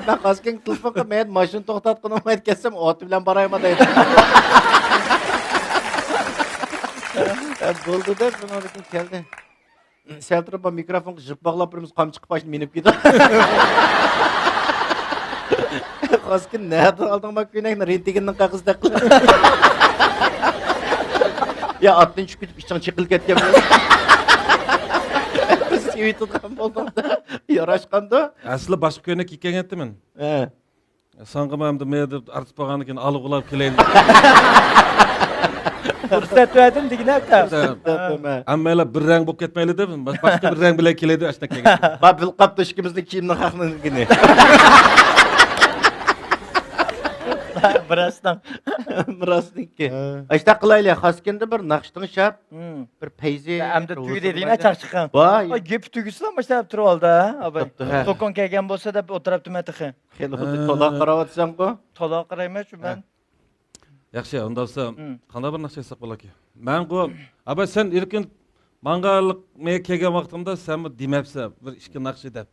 مەن قاسكىنغا تېلېفون قىلىپ، مەن ماشىنا توختاتقىنىمغا كەتسەم، ئوتو بىلەن بارايمەن دەيدۇ. بولدى دەپ، شۇنىڭدىن كېيىن كەلدى. سەل تۇرۇپ، مىكروفونغا جىپ باغلاپ بىرىمىز قامچا قىلىپ ئاشۇنى مىنىپ كېتىدۇ. قاسكىن نەدىن ئالدىڭ ما كۆينەكنى؟ رېنتگېننىڭ قەغىزىدەك قىلىپ. يا، ئاتتىن چۈشۈپ كېتىپ ئىچىڭ چېقىلىپ كەتكەن. بىز سېۋىتىدىغان بولدۇق. ياراشقاندۇ. ئەسلى باشقا كۆينەك كىيگەنتىمەن. ھە. ساڭغىمۇ ئەمدى مەيدە ئارتىس بولغاندىن كېيىن ئالغۇلاپ كېلەيلى. پۇرسەت بەردىم دېگىنە ئاكا. ھەممەيلەر بىر رەڭ بولۇپ كەتمەيلى دەپ، باشقا بىر رەڭ بىلەن كېلەيلى، ئاشۇنداق كەلگەن. بار بىلقاپتۇ ئىككىمىزنىڭ كىيىمنىڭ خەقنىڭكىنى. بىراستىڭ. بىراستىڭكى. ئاشۇنداق قىلايلى، خاسكىندا بىر ناخشا تىڭشاپ، بىر پەيزى. ئەمدى تۈگىدى دېگىنە چاقچىقىڭ. باي. گېپى تۈگىسىلا مۇشۇنداق تۇرۇۋالدى ھە. توكۇڭ كەلگەن بولسا دەپ ئولتۇراپتىمەن تېخى. خېلى خۇددى تولا قاراۋاتىسەنغۇ؟ تولا قارايمەن شۇ مەن. ياخشى، ئۇنداقسا قانداق بىر ناخشا ئېيتساق بولاركى؟ مەنغۇ، ئاباي، سەن ئىلكىن ماڭغانلىق مەن كەلگەن ۋاقتىمدا سەنمۇ دېمەپسەن بىر ئىككى ناخشا دەپ.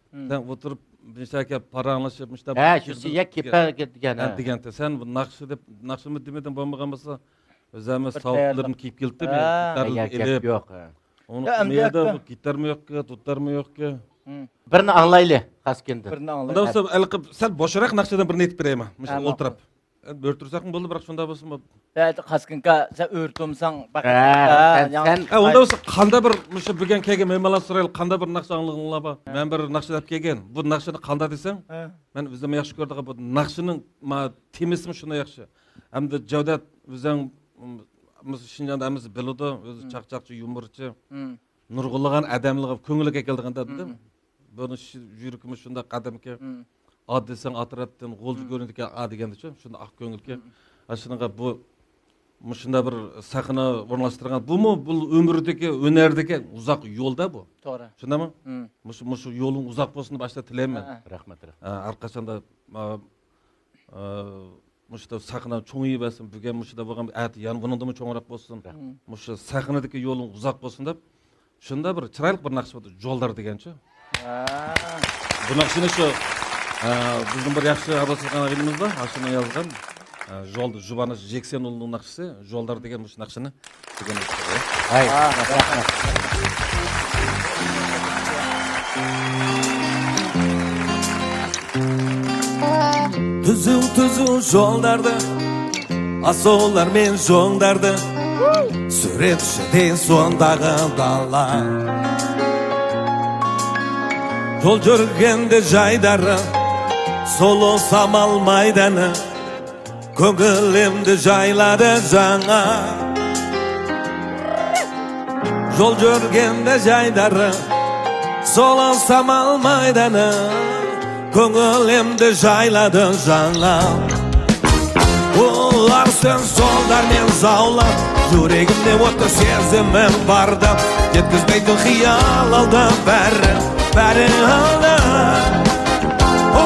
سەن ئولتۇرۇپ مۇشۇنداق پاراڭلىشىپ مۇشۇنداق. ھە، شۇسى يەك كېپە دېگەن. دېگەنتى. سەن بۇ ناخشا دەپ، ناخشىمۇ دېمىدىڭ، بولمىغان بولسا ئۆزەممۇ ساۋۇتلىرىم كىيىپ كېلىپتۇ، مەن گىتارنى ئېلىپ. يوق. ئۇنى يا، ئەمدى مەيەردە ئاكا. بۇ گىتارمۇ يوقكى، دۇتارمۇ يوقكى. بىرنى ئاڭلايلى خاسكىندىن. بىرنى ئاڭلايلى. ئۇنداق بولسا، ھېلىقى سەل بوشراق ناقشىدىن بىرنى ئېيتىپ بېرەيمۇ؟ مۇشۇ ئولتۇرۇپ. ئۆرە تۇرساقمۇ بولدى، بىراق شۇنداق بولسىمۇ. ھە، خاسكىنكا، سەن ئۆرە تۇرمىساڭ، باقى. ھە، ھە، سەن، ياڭ-، سەن ھە، ئۇنداق بولسا، قاندا بىر، مۇشۇ بۈگۈن كەلگەن مېھمانلار سورايلى، قاندا بىر ناخشا ئاڭلىغىنىڭلار بار؟ ھە. مەن بىر ناخشا دەپ كەلگەن. بۇ ناخشىنى قاندا دېسەڭ، ھە. مەن ئۆزۈممۇ ياخشى كۆرىدىغان بۇ ناخشىنىڭ، ما، تېمىسىمۇ شۇنداق ياخشى. ھەمدە جەۋدەت ئۆزەڭ، م، شىنجاڭدا ھەممىسى بىلىدۇ، ئۆزى چاقچاقچى، يۇمۇرچى. نۇرغۇنلىغان ئادەملەرگە كۆڭۈلگە كەلتۈرگەن دېدىم. بۇنىڭ يۈرىكىمۇ شۇنداق قەدىمكى. ئا دېسەڭ ئا تەرەپتىن غۇلجا كۆرۈنىدىكەن، ئا دېگەندىچۇ، شۇنداق ئاق كۆڭۈلكى. ئاشۇنىڭغا بۇ، مۇشۇنداق بىر سەھنە ئورۇنلاشتۇرغان. بۇمۇ بۇ ئۆمۈردىكى، ھۈنەردىكى ئۇزاق يولدا بۇ. توغرا. شۇنداقمۇ؟ مۇشۇ، مۇشۇ يولۇڭ ئۇزاق بولسۇن دەپ ئاشۇنداق تىلەيمەن. ھە. رەھمەت، رەھمەت. ھە، ھەر قاچاندا، ئا، ئا، مۇشۇ سەھنە چوڭىيىۋەرسۇن، بۈگۈن مۇشۇنداق بولغان، ئەتە يەنە بۇنىڭدىنمۇ چوڭراق بولسۇن. مۇشۇ سەھنىدىكى يولۇڭ ئۇزاق بولسۇن دەپ، شۇنداق بىر چىرايلىق بىر ناخشا بولدى، جولدار دېگەنچۇ. ھە. بۇ ناخشىنى شۇ، ئە، بىزنىڭ بىر ياخشى ئاۋازلىغان ئاغىنىمىز بار، ئاشۇنىڭ يازغان، ئە، جولدا، جۇبانى جېكسەن ئۇلۇنىڭ ناخشىسى، جولدار دېگەن مۇشۇ ناخشىنى بۈگۈن ئېيتىپ قوياي. ھەي. تۈزۈل، تۈزۈل جوللاردا، ئاسولار مېنى جوڭداردا، سۈرەتشىدى سونداغا دالا. جول جۈرگەندە جايدارى، سولۇ سامال مايدانى، كۆڭلۈمدە جايلىدى جاڭا. جول جۈرگەندە جايدارى، سولۇ سامال مايدانى، كۆڭلۈمدە جايلىدى جاڭا. ئۇلار سەن جولدار مەن زاۋلا، يۈرىكىمدە ئوتتا سېزىمىم باردا، يەتكۈزمەيدۇ خىيال ئالدا بەرى، بەرى ئالدا. ئۇ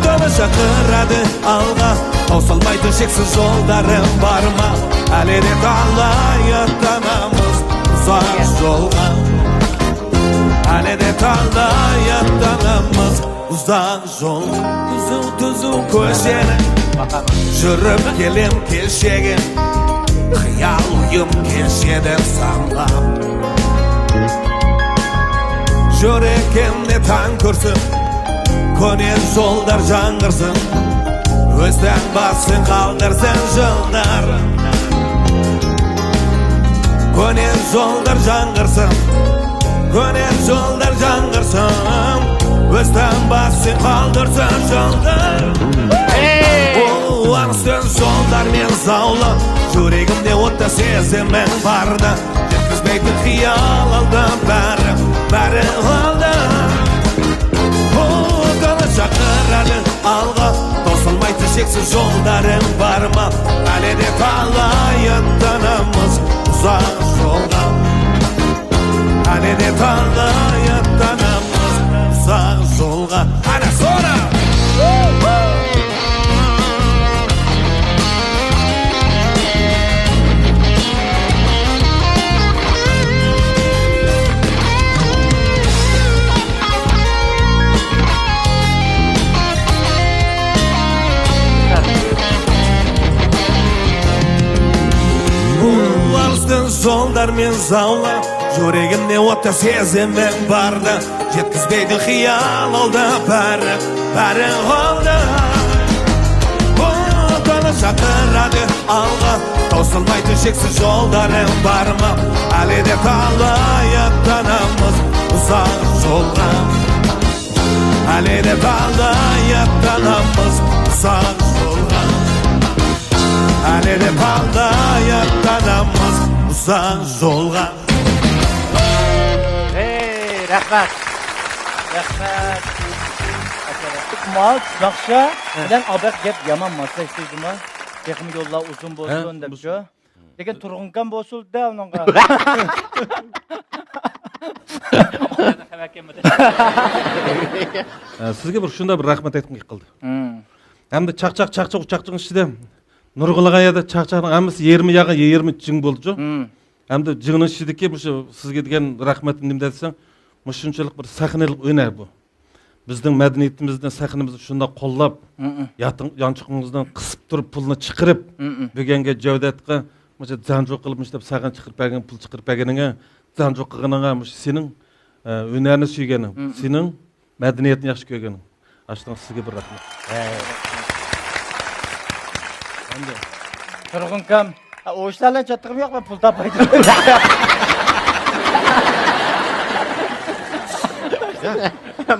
دالا چاقىرادى ئالغا، توسالمايدۇ شەكسىز جوللارىم بارما. ئەلىدە تالا ياتقانىمىز ئۇزاق جولغا. ئەلىدە تالا ياتقانىمىز ئۇزاق جول. تۈزۈ، تۈزۈ كۆچەر، يۈرۈپ كېلىم كېچىگە، خىيال ئويۇم كېچىدە ساڭا. يۈرىكىمنى تاڭ كۆرسۇن، كۆنە جوللار جاڭغۇرسۇن، ئۆزۈڭ باسسىڭ قالدۇرسۇن جوللار. كۆنە جوللار جاڭغۇرسۇن، كۆنە جوللار جاڭغۇرسۇن، ئۆزۈڭ باسسىڭ قالدۇرسۇن جوللار. ئۇلار سەن جولدار مەن زاۋلا، يۈرىكىمدە ئوتتا سېزىمىم باردا، يەتكۈزمەيدۇ خىيال ئالدا بەرى، بەرى ئالدا. ئۇ دالا چاقىرادى ئالغا، توسالمايدۇ شەكسىز جوللارىم بارما. ئەلىدە تالا ياتقانىمىز ئۇزاق جولغا. ئەلىدە تالا ياتقانىمىز ئۇزاق جولغا. ئەنە سورا! ئۇلارسىز جوللار مەن زاۋلا، يۈرىكىمدە ئوتتا سېزىمىم باردا، يەتكۈزمەيدۇ خىيال ئالدا بەرى، بەرى ئالدا. ئۇ دالا چاقىرادى ئالغا، توسالمايدۇ شەكسىز جوللارىم بارما. ئەلىدە تالا ياتقانىمىز ئۇزاق جولغا. ئەلىدە تالا ياتقانىمىز ئۇزاق جولغا. ئەلىدە تالا ياتقانىمىز ئۇزاق جولغا. ھەي، رەھمەت. رەھمەت. مال ناخشا بىلەن ئابەق گەپ يامان ماسلاشتى جۇما. تېخىمۇ يوللار ئۇزۇن بولسۇن دەپ شۇ. لېكىن تۇرغۇنكام بولسۇن-دە ئۇنىڭغا. ئە، سىزگە بىر شۇنداق بىر رەھمەت ئېيتقۇم كېلىپ قالدى. ھەمدە چاقچاق، چاقچاق، ئۇ چاقچاقنىڭ ئىچىدە نۇرغۇنلىغان يەردە چاقچاقنىڭ ھەممىسى يېرىمى ياغ، يېرىمى جىڭ بولدىچۇ. ھەمدە جىڭنىڭ ئىچىدىكى مۇشۇ سىزگە دېگەن رەھمىتىم نېمىدە دېسەڭ، مۇشۇنچىلىق بىر سەھنىلىك ھۈنەر بۇ. بىزنىڭ مەدەنىيىتىمىزنى، سەھنىمىزنى شۇنداق قوللاپ، ياتىڭ-، يانچۇقىڭىزدىن قىسىپ تۇرۇپ پۇلنى چىقىرىپ، بۈگۈنگە جەۋدەتقا مۇشۇ زەنجۇ قىلىپ، مۇشۇنداق ساغىن چىقىرىپ بەرگەن، پۇل چىقىرىپ بەرگىنىڭە، زەنجۇ قىلغىنىڭە، مۇشۇ سېنىڭ، ئە، ھۈنەرنى سۆيگىنىڭ، سېنىڭ مەدەنىيەتنى ياخشى كۆرگەن. ئاشۇنىڭ سىزگە بىر رەھمەت. ئەمدى تۇرغۇنكام، ئۇ ئىشلار بىلەن چاتىقىم يوق، مەن پۇل تاپاي دېدىم.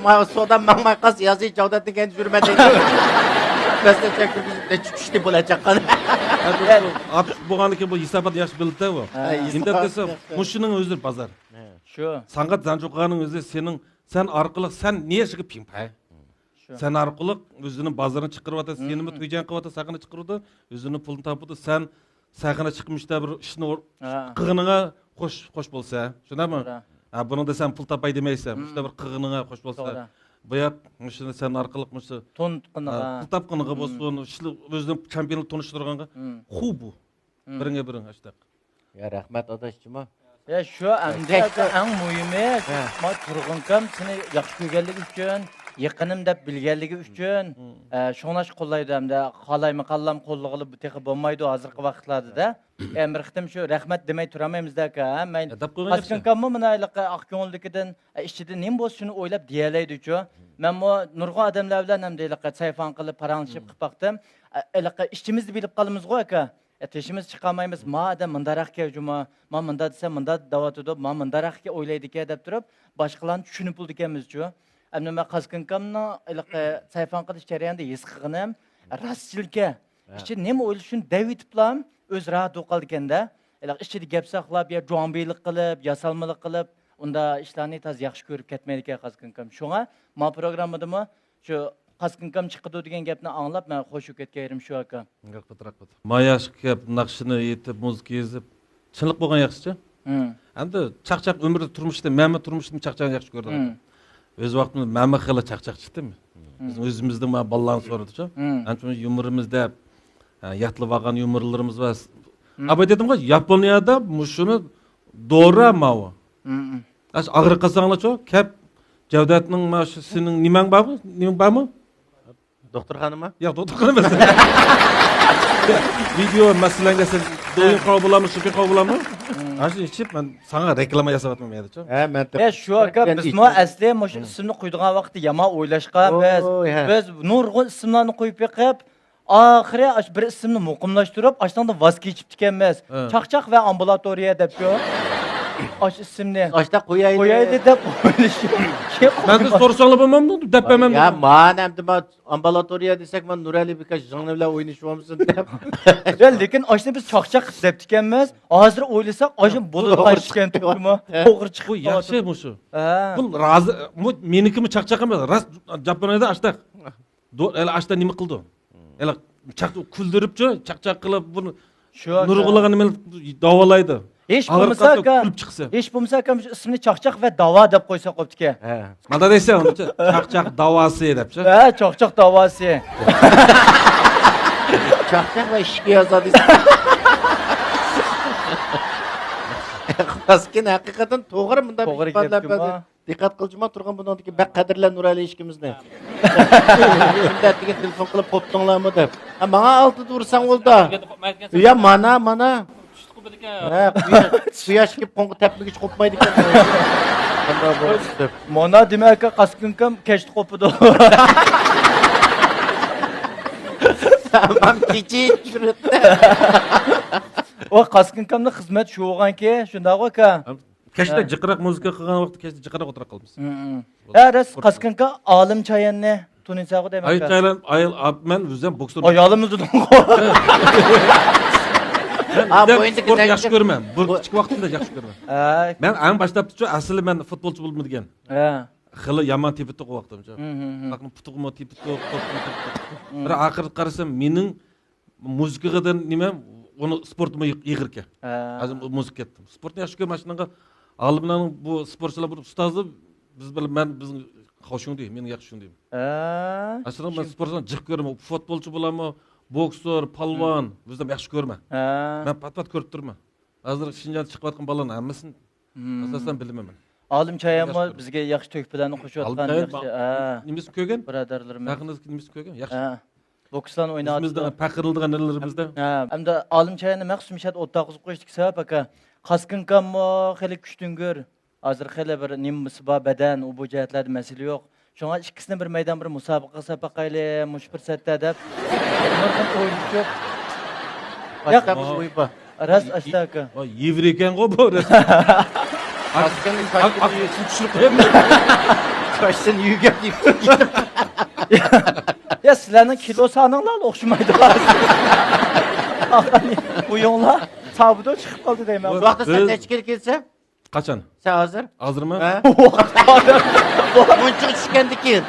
مانا سودا ماڭماي قالسا، يازى جاۋدەتنى كەينىدە يۈرمە دەيدۇ. مەسىلەن، چەككۈرگۈزۈپ نەچچە كۈشتى بولىدىچاققان. ئارتۇق بولغاندىكىن بۇ ھېسابات ياخشى بىلدى-دە بۇ. ھە. نېمە دەپ دېسە، مۇشۇنىڭ ئۆزى بازار. شۇ. ساڭا زەنجۇ قىلغاننىڭ ئۆزى سېنىڭ، سەن ئارقىلىق سەن نېشىغا پىڭپەي. شۇ. سەن ئارقىلىق ئۆزىنىڭ بازىرىنى چىقىرىۋاتىدۇ، سېنىمۇ تويجان قىلىۋاتىدۇ، سەھنە چىقىرىۋاتىدۇ، ئۆزىنىڭ پۇلىنى تاپىدۇ، سەن سەھنە چىقمىشتا بىر ئىشنى قىلغىنىڭغا خوش، خوش بولسا، شۇنداقمۇ؟ توغرا. ھە، بۇنىڭدا سەن پۇل تاپاي دېمەيسەن، مۇشۇنداق بىر قىلغىنىڭغا خوش بولسا. توغرا. بۇ ياق، مۇشۇنى سەن ئارقىلىق مۇشۇ، تونۇتقىنىغا. ھە، پۇل تاپقىنىغا بولسۇن، ئىشلىق، ئۆزىنىڭ چامپىيونلۇق تونۇشتۇرغانغا خۇ بۇ. بىرىڭگە بىرىڭ، ئاشتاق. يا، رەھمەت ئاداش، جۇمۇ. يا، شۇ ئەمدى كەچتە ئەڭ مۇھىمى، شۇ، ھە، ما تۇرغۇنكام سېنى ياخشى كۆرگەنلىكى ئۈچۈن، يېقىنىم دەپ بىلگەنلىكى ئۈچۈن، ئە، شۇڭلاشقا قوللايدۇ ھەمدە قالايمىقانلام قوللىغىلى بۇ تېخى بولمايدۇ ھازىرقى ۋاقىتلاردىدە. يەنە بىر قېتىم شۇ رەھمەت دېمەي تۇرالمايمىز-دە ئاكا، ھە؟ مەن يا، دەپ قويغان ياخشى. قاسىم ئاكاممۇ مانا ھېلىقى ئاق كۆڭۈلدىكىدىن، ئە، ئىچىدە نېمە بولسا شۇنى ئويلاپ دېيەلەيدۇچۇ. مەنمۇ نۇرغۇن ئادەملەر بىلەن ئەمدى ھېلىقى سەيفان قىلىپ، پاراڭلىشىپ قىلىپ باقتىم. ئە، ھېلىقى ئىچىمىزدە بىلىپ قالىمىزغۇ ئاكا. ئە، تېشىمىز چىقارمايمىز، ما ئادەم مۇنداقراق ئىكەن جۇمۇ، ما مۇنداق دېسە مۇنداق دەۋاتىدۇ، ما مۇنداقراق ئويلايدىكەن دەپ تۇرۇپ، باشقىلارنى چۈشىنىپ بولىدىكەنمىزچۇ. ئەمدى مەن قاسكىنكامنىڭ ھېلىقى سەيفان قىلىش جەريانىدا ھېس قىلغىنىم، راستچىلكە. ھە. ئىچىدە نېمە ئويلىشىنى دەۋېتىپلا ئۆزى راھەت بولۇپ قالىدىكەن-دە. ھېلىقى ئىچىدە گەپ ساقلاپ، يا جۇاڭبىلىق قىلىپ، ياسالمىلىق قىلىپ، ئۇنداق ئىشلارنى تازا ياخشى كۆرۈپ كەتمەيدىكەن قاسكىنكام. شۇڭا ما پروگراممىدىمۇ شۇ قاسكىنكام چىقىدۇ دېگەن گەپنى ئاڭلاپ، مەن خوش بولۇپ كەتكەن يېرىم شۇ ئاكا. رەھمەت، رەھمەت. ما ياخشى گەپ، ناخشىنى ئېيتىپ، مۇزىكا يېزىپ، چىنلىق بولغان ياخشىچە. ھىم. ئەمدى چاقچاق ئۆمرىدە تۇرمۇشتا مەمە تۇرمۇشنى چاقچاقنى ياخشى كۆردى. ھىم. ئۆز ۋاقتىمدا مەمە خېلى چاقچاق چىقتىم. ھىم. بىز ئۆزىمىزنىڭ ما بالىلارنى سورىدىچۇ. ھىم. ئەنچە يۇمۇرىمىز دەپ، ھە، ياتلىۋالغان يۇمۇرلىرىمىز بار. ھىم. ئاباي دېدىمغۇ، ياپونىيەدە مۇشۇنى دورا ماۋۇ. ھىم. ئاش ئاغرىق قالساڭلارچۇ، كەپ جەۋدەتنىڭ مانا شۇ سېنىڭ نېمەڭ بارمۇ؟ نېمەڭ بارمۇ؟ دوختۇرخانىمۇ؟ ياق، دوختۇرخانا ئەمەس. ۋىدېئو مەسىلەڭگە سەن دويۇن قاۋا بولامۇ، شۇپى قاۋا بولامۇ؟ ئاشۇ ئىچىپ مەن ساڭا رېكلاما ياساۋاتىمەن يەدىچۇ. ھە، مەن يا، شۇ ئاكا، بىزمۇ ئەسلى مۇشۇ ئىسىمنى قويىدىغان ۋاقىتتا يامان ئويلاشقان بىز. ھە. بىز نۇرغۇن ئىسىملارنى قويۇپ بېقىپ، ئاخىرى ئاشۇ بىر ئىسىمنى مۇقىملاشتۇرۇپ، ئاشۇنىڭدىن ۋاز كېچىپتىكەنمىز. ھە. چاقچاق ۋە ئامبۇلاتورىيە دەپچۇ. ئاشۇ ئىسىمنى ئاشتا قويايلى. قويايلى دەپ ئويلىشىپ. مەندىن سورىساڭلار بولمامدۇ؟ دەپ بەرمەمدۇ؟ يا، مانا ئەمدى ما ئامبۇلاتورىيە دېسەك، مانا نۇرئەلى بىكاش زىڭنى بىلەن ئوينىشىۋالمىسۇن دەپ. يا، لېكىن ئاشۇنى بىز چاقچاق دەپتىكەنمىز. ھازىر ئويلىساق، ئاشۇ بولۇپ قالىدىكەن تۈپكىمۇ. توغرا چىقىپ بۇ ياخشى مۇشۇ. ھە. بۇ رازى، بۇ مېنىكىمۇ چاقچاق ئەمەس، راست ياپونىيەدە ئاشتاق. دو-، ئەلە ئاشتا نېمە قىلىدۇ؟ ئەلە چاق-، كۈلدۈرۈپچۇ، چاقچاق قىلىپ، بۇنى شۇ، شۇ. نۇرغۇنلىغان نېمىنى داۋالايدۇ. ھېچ بولمىسا ئاغرىپ قالسا ئاكا، كۈلۈپ چىقسا. ھېچ بولمىسا ئاكا، مۇشۇ ئىسمىنى چاقچاق ۋە داۋا دەپ قويسا قوپتىكەن. ھە. مانا دەيسەن، ئۇنىڭچە چاقچاق داۋاسى دەپچۇ. ھە، چاقچاق داۋاسى. چاقچاق ۋە ئىشىكى يازا دېسە. راستكىن ھەقىقەتەن توغرا، مۇنداق توغرا ئىپادىلەر گەپكىمۇ. بەردى. دىققەت قىلجىما تۇرغىن بۇنىڭدىكى بەك قەدىرلەر نۇرئەلى ئىشىكىمىزنى. كۈندە دېگەن تېلېفون قىلىپ قوپتۇڭلارمۇ دەپ. ھە، ماڭا ئالدىدا ئۇرساڭ بولدى. يا مانا، مانا. ھە، قۇياش، قۇياش كېلىپ قوڭغا تەپمىگۈچ قوپمايدىكەن. قانداق بولۇپ دەپ. مانا دېمەك، قاسكىنكام كەچتە قوپىدۇ. تامام كېچە يۈرۈپتۇ. ئۇ قاسكىنكامنىڭ خىزمەت شۇ بولغانكى، شۇنداقغۇ ئاكا؟ كەچتە ھە. جىقراق مۇزىكا قىلغان ۋاقىتتا كەچتە جىقراق ئولتۇرۇپ قالىمىز. ھە، راست، قاسكىنكا ئالىم چاياننى تونۇيسەنغۇ دەيمەن. ئاي، چايان، ئاي، ئاپ-، مەن ئۆزۈم بوكسور. ئايالىمىز دېدىڭغۇ. مەن ئا، ئۆزۈم بوينىدىكى سپورت ياخشى كۆرىمەن. بۇ بۇ كىچىك ۋاقتىمدا ياخشى كۆرىمەن. ھە. مەن ئەڭ باشلاپتىچۇ، ئەسلى مەن فۇتبولچى بولىمىز دېگەن. ھە. خېلى يامان تېپىتتۇق ئۇ ۋاقتىمچە. ھىم، ھىم، ھىم. خەقنىڭ پۇتىغىمۇ تېپىتتۇق، توپىمۇ تېپىتتۇق. ھىم. بىر ئاخىرىدا قارىسام، مېنىڭ مۇزىكىغا دېگەن نېمە، ئۇنى سپورتمۇ يېق-، ئېغىركەن. ھە. ھازىر مۇزىكا كەتتىم. سپورتنى ياخشى كۆرمەن، شۇنىڭغا ئالىملارنىڭ بۇ سپورتچىلار بۇ ئۇستازى بىز بىلەن مەن بىزنىڭ خوشۇڭدى، مېنىڭ ياخشى شۇڭدى. ھە. ئەسلىدە مەن سپورتنى جىق كۆرىمەن. فۇتبولچى بولامۇ، بوكسور، پالۋان، بىزدە ياخشى كۆرمەن. ھە. مەن پات-پات كۆرۈپ تۇرىمەن. ھازىر شىنجاڭدا چىقىۋاتقان بالىلارنىڭ ھەممىسىنى ئاساسەن بىلىمەن مەن. ئالىم چايانمۇ بىزگە ياخشى تۆھپىلەرنى قوشۇۋاتقان ياخشى، ھە، نېمىسىنى كۆرگەن؟ بىرادەرلىرىمىز. سەھنىدىكى نېمىسىنى كۆرگەن؟ ياخشى. ھە. بوكسلارنى ئويناۋاتىدۇ. ئۆزىمىزنىڭ پەخىرلىنىدىغان يەرلىرىمىزدە. ھە، ئەمدى ئالىم چاياننى مەخسۇس مىشەدە ئولتۇرغۇزۇپ قويۇشتىكى سەۋەب ئاكا، قاسكىنكاممۇ خېلى كۈچتۈڭگۈر. ھازىر خېلى بىر نېمىسى بار، بەدەن، ئۇ بۇ جەھەتلەردە مەسىلە يوق. شۇڭا ئىككىسىنى بىر مەيدان بىر مۇسابىقە قىلساق باقايلى، مۇشۇ پۇرسەتتە دەپ. نۇردىن ئويلىشىپ. ياق، باشتا بىر ئوي بار. راست، ئاشتا ئاكا. ۋاي، يىۋىر ئىكەنغۇ بۇ، راست. ئاكىنى، ئاك-، ئاك-، ئاكىنى سۇ چۈشۈرۈپ قويۇپ. قاچسىن يۈگەپ دېيىپ. يا، سىلەرنىڭ كىلو سانىڭلار ئوخشىمايدۇ. ئاقا، بويۇڭلار سابىدو چىقىپ قالدى دەيمەن. بۇ ۋاقىتتا سەن بىز نەچچە كىلو كېلىسەن؟ قاچان؟ سەن ھازىر؟ ھازىرمۇ؟ ھە؟ مۇنچىغا چۈشكەندىكىن.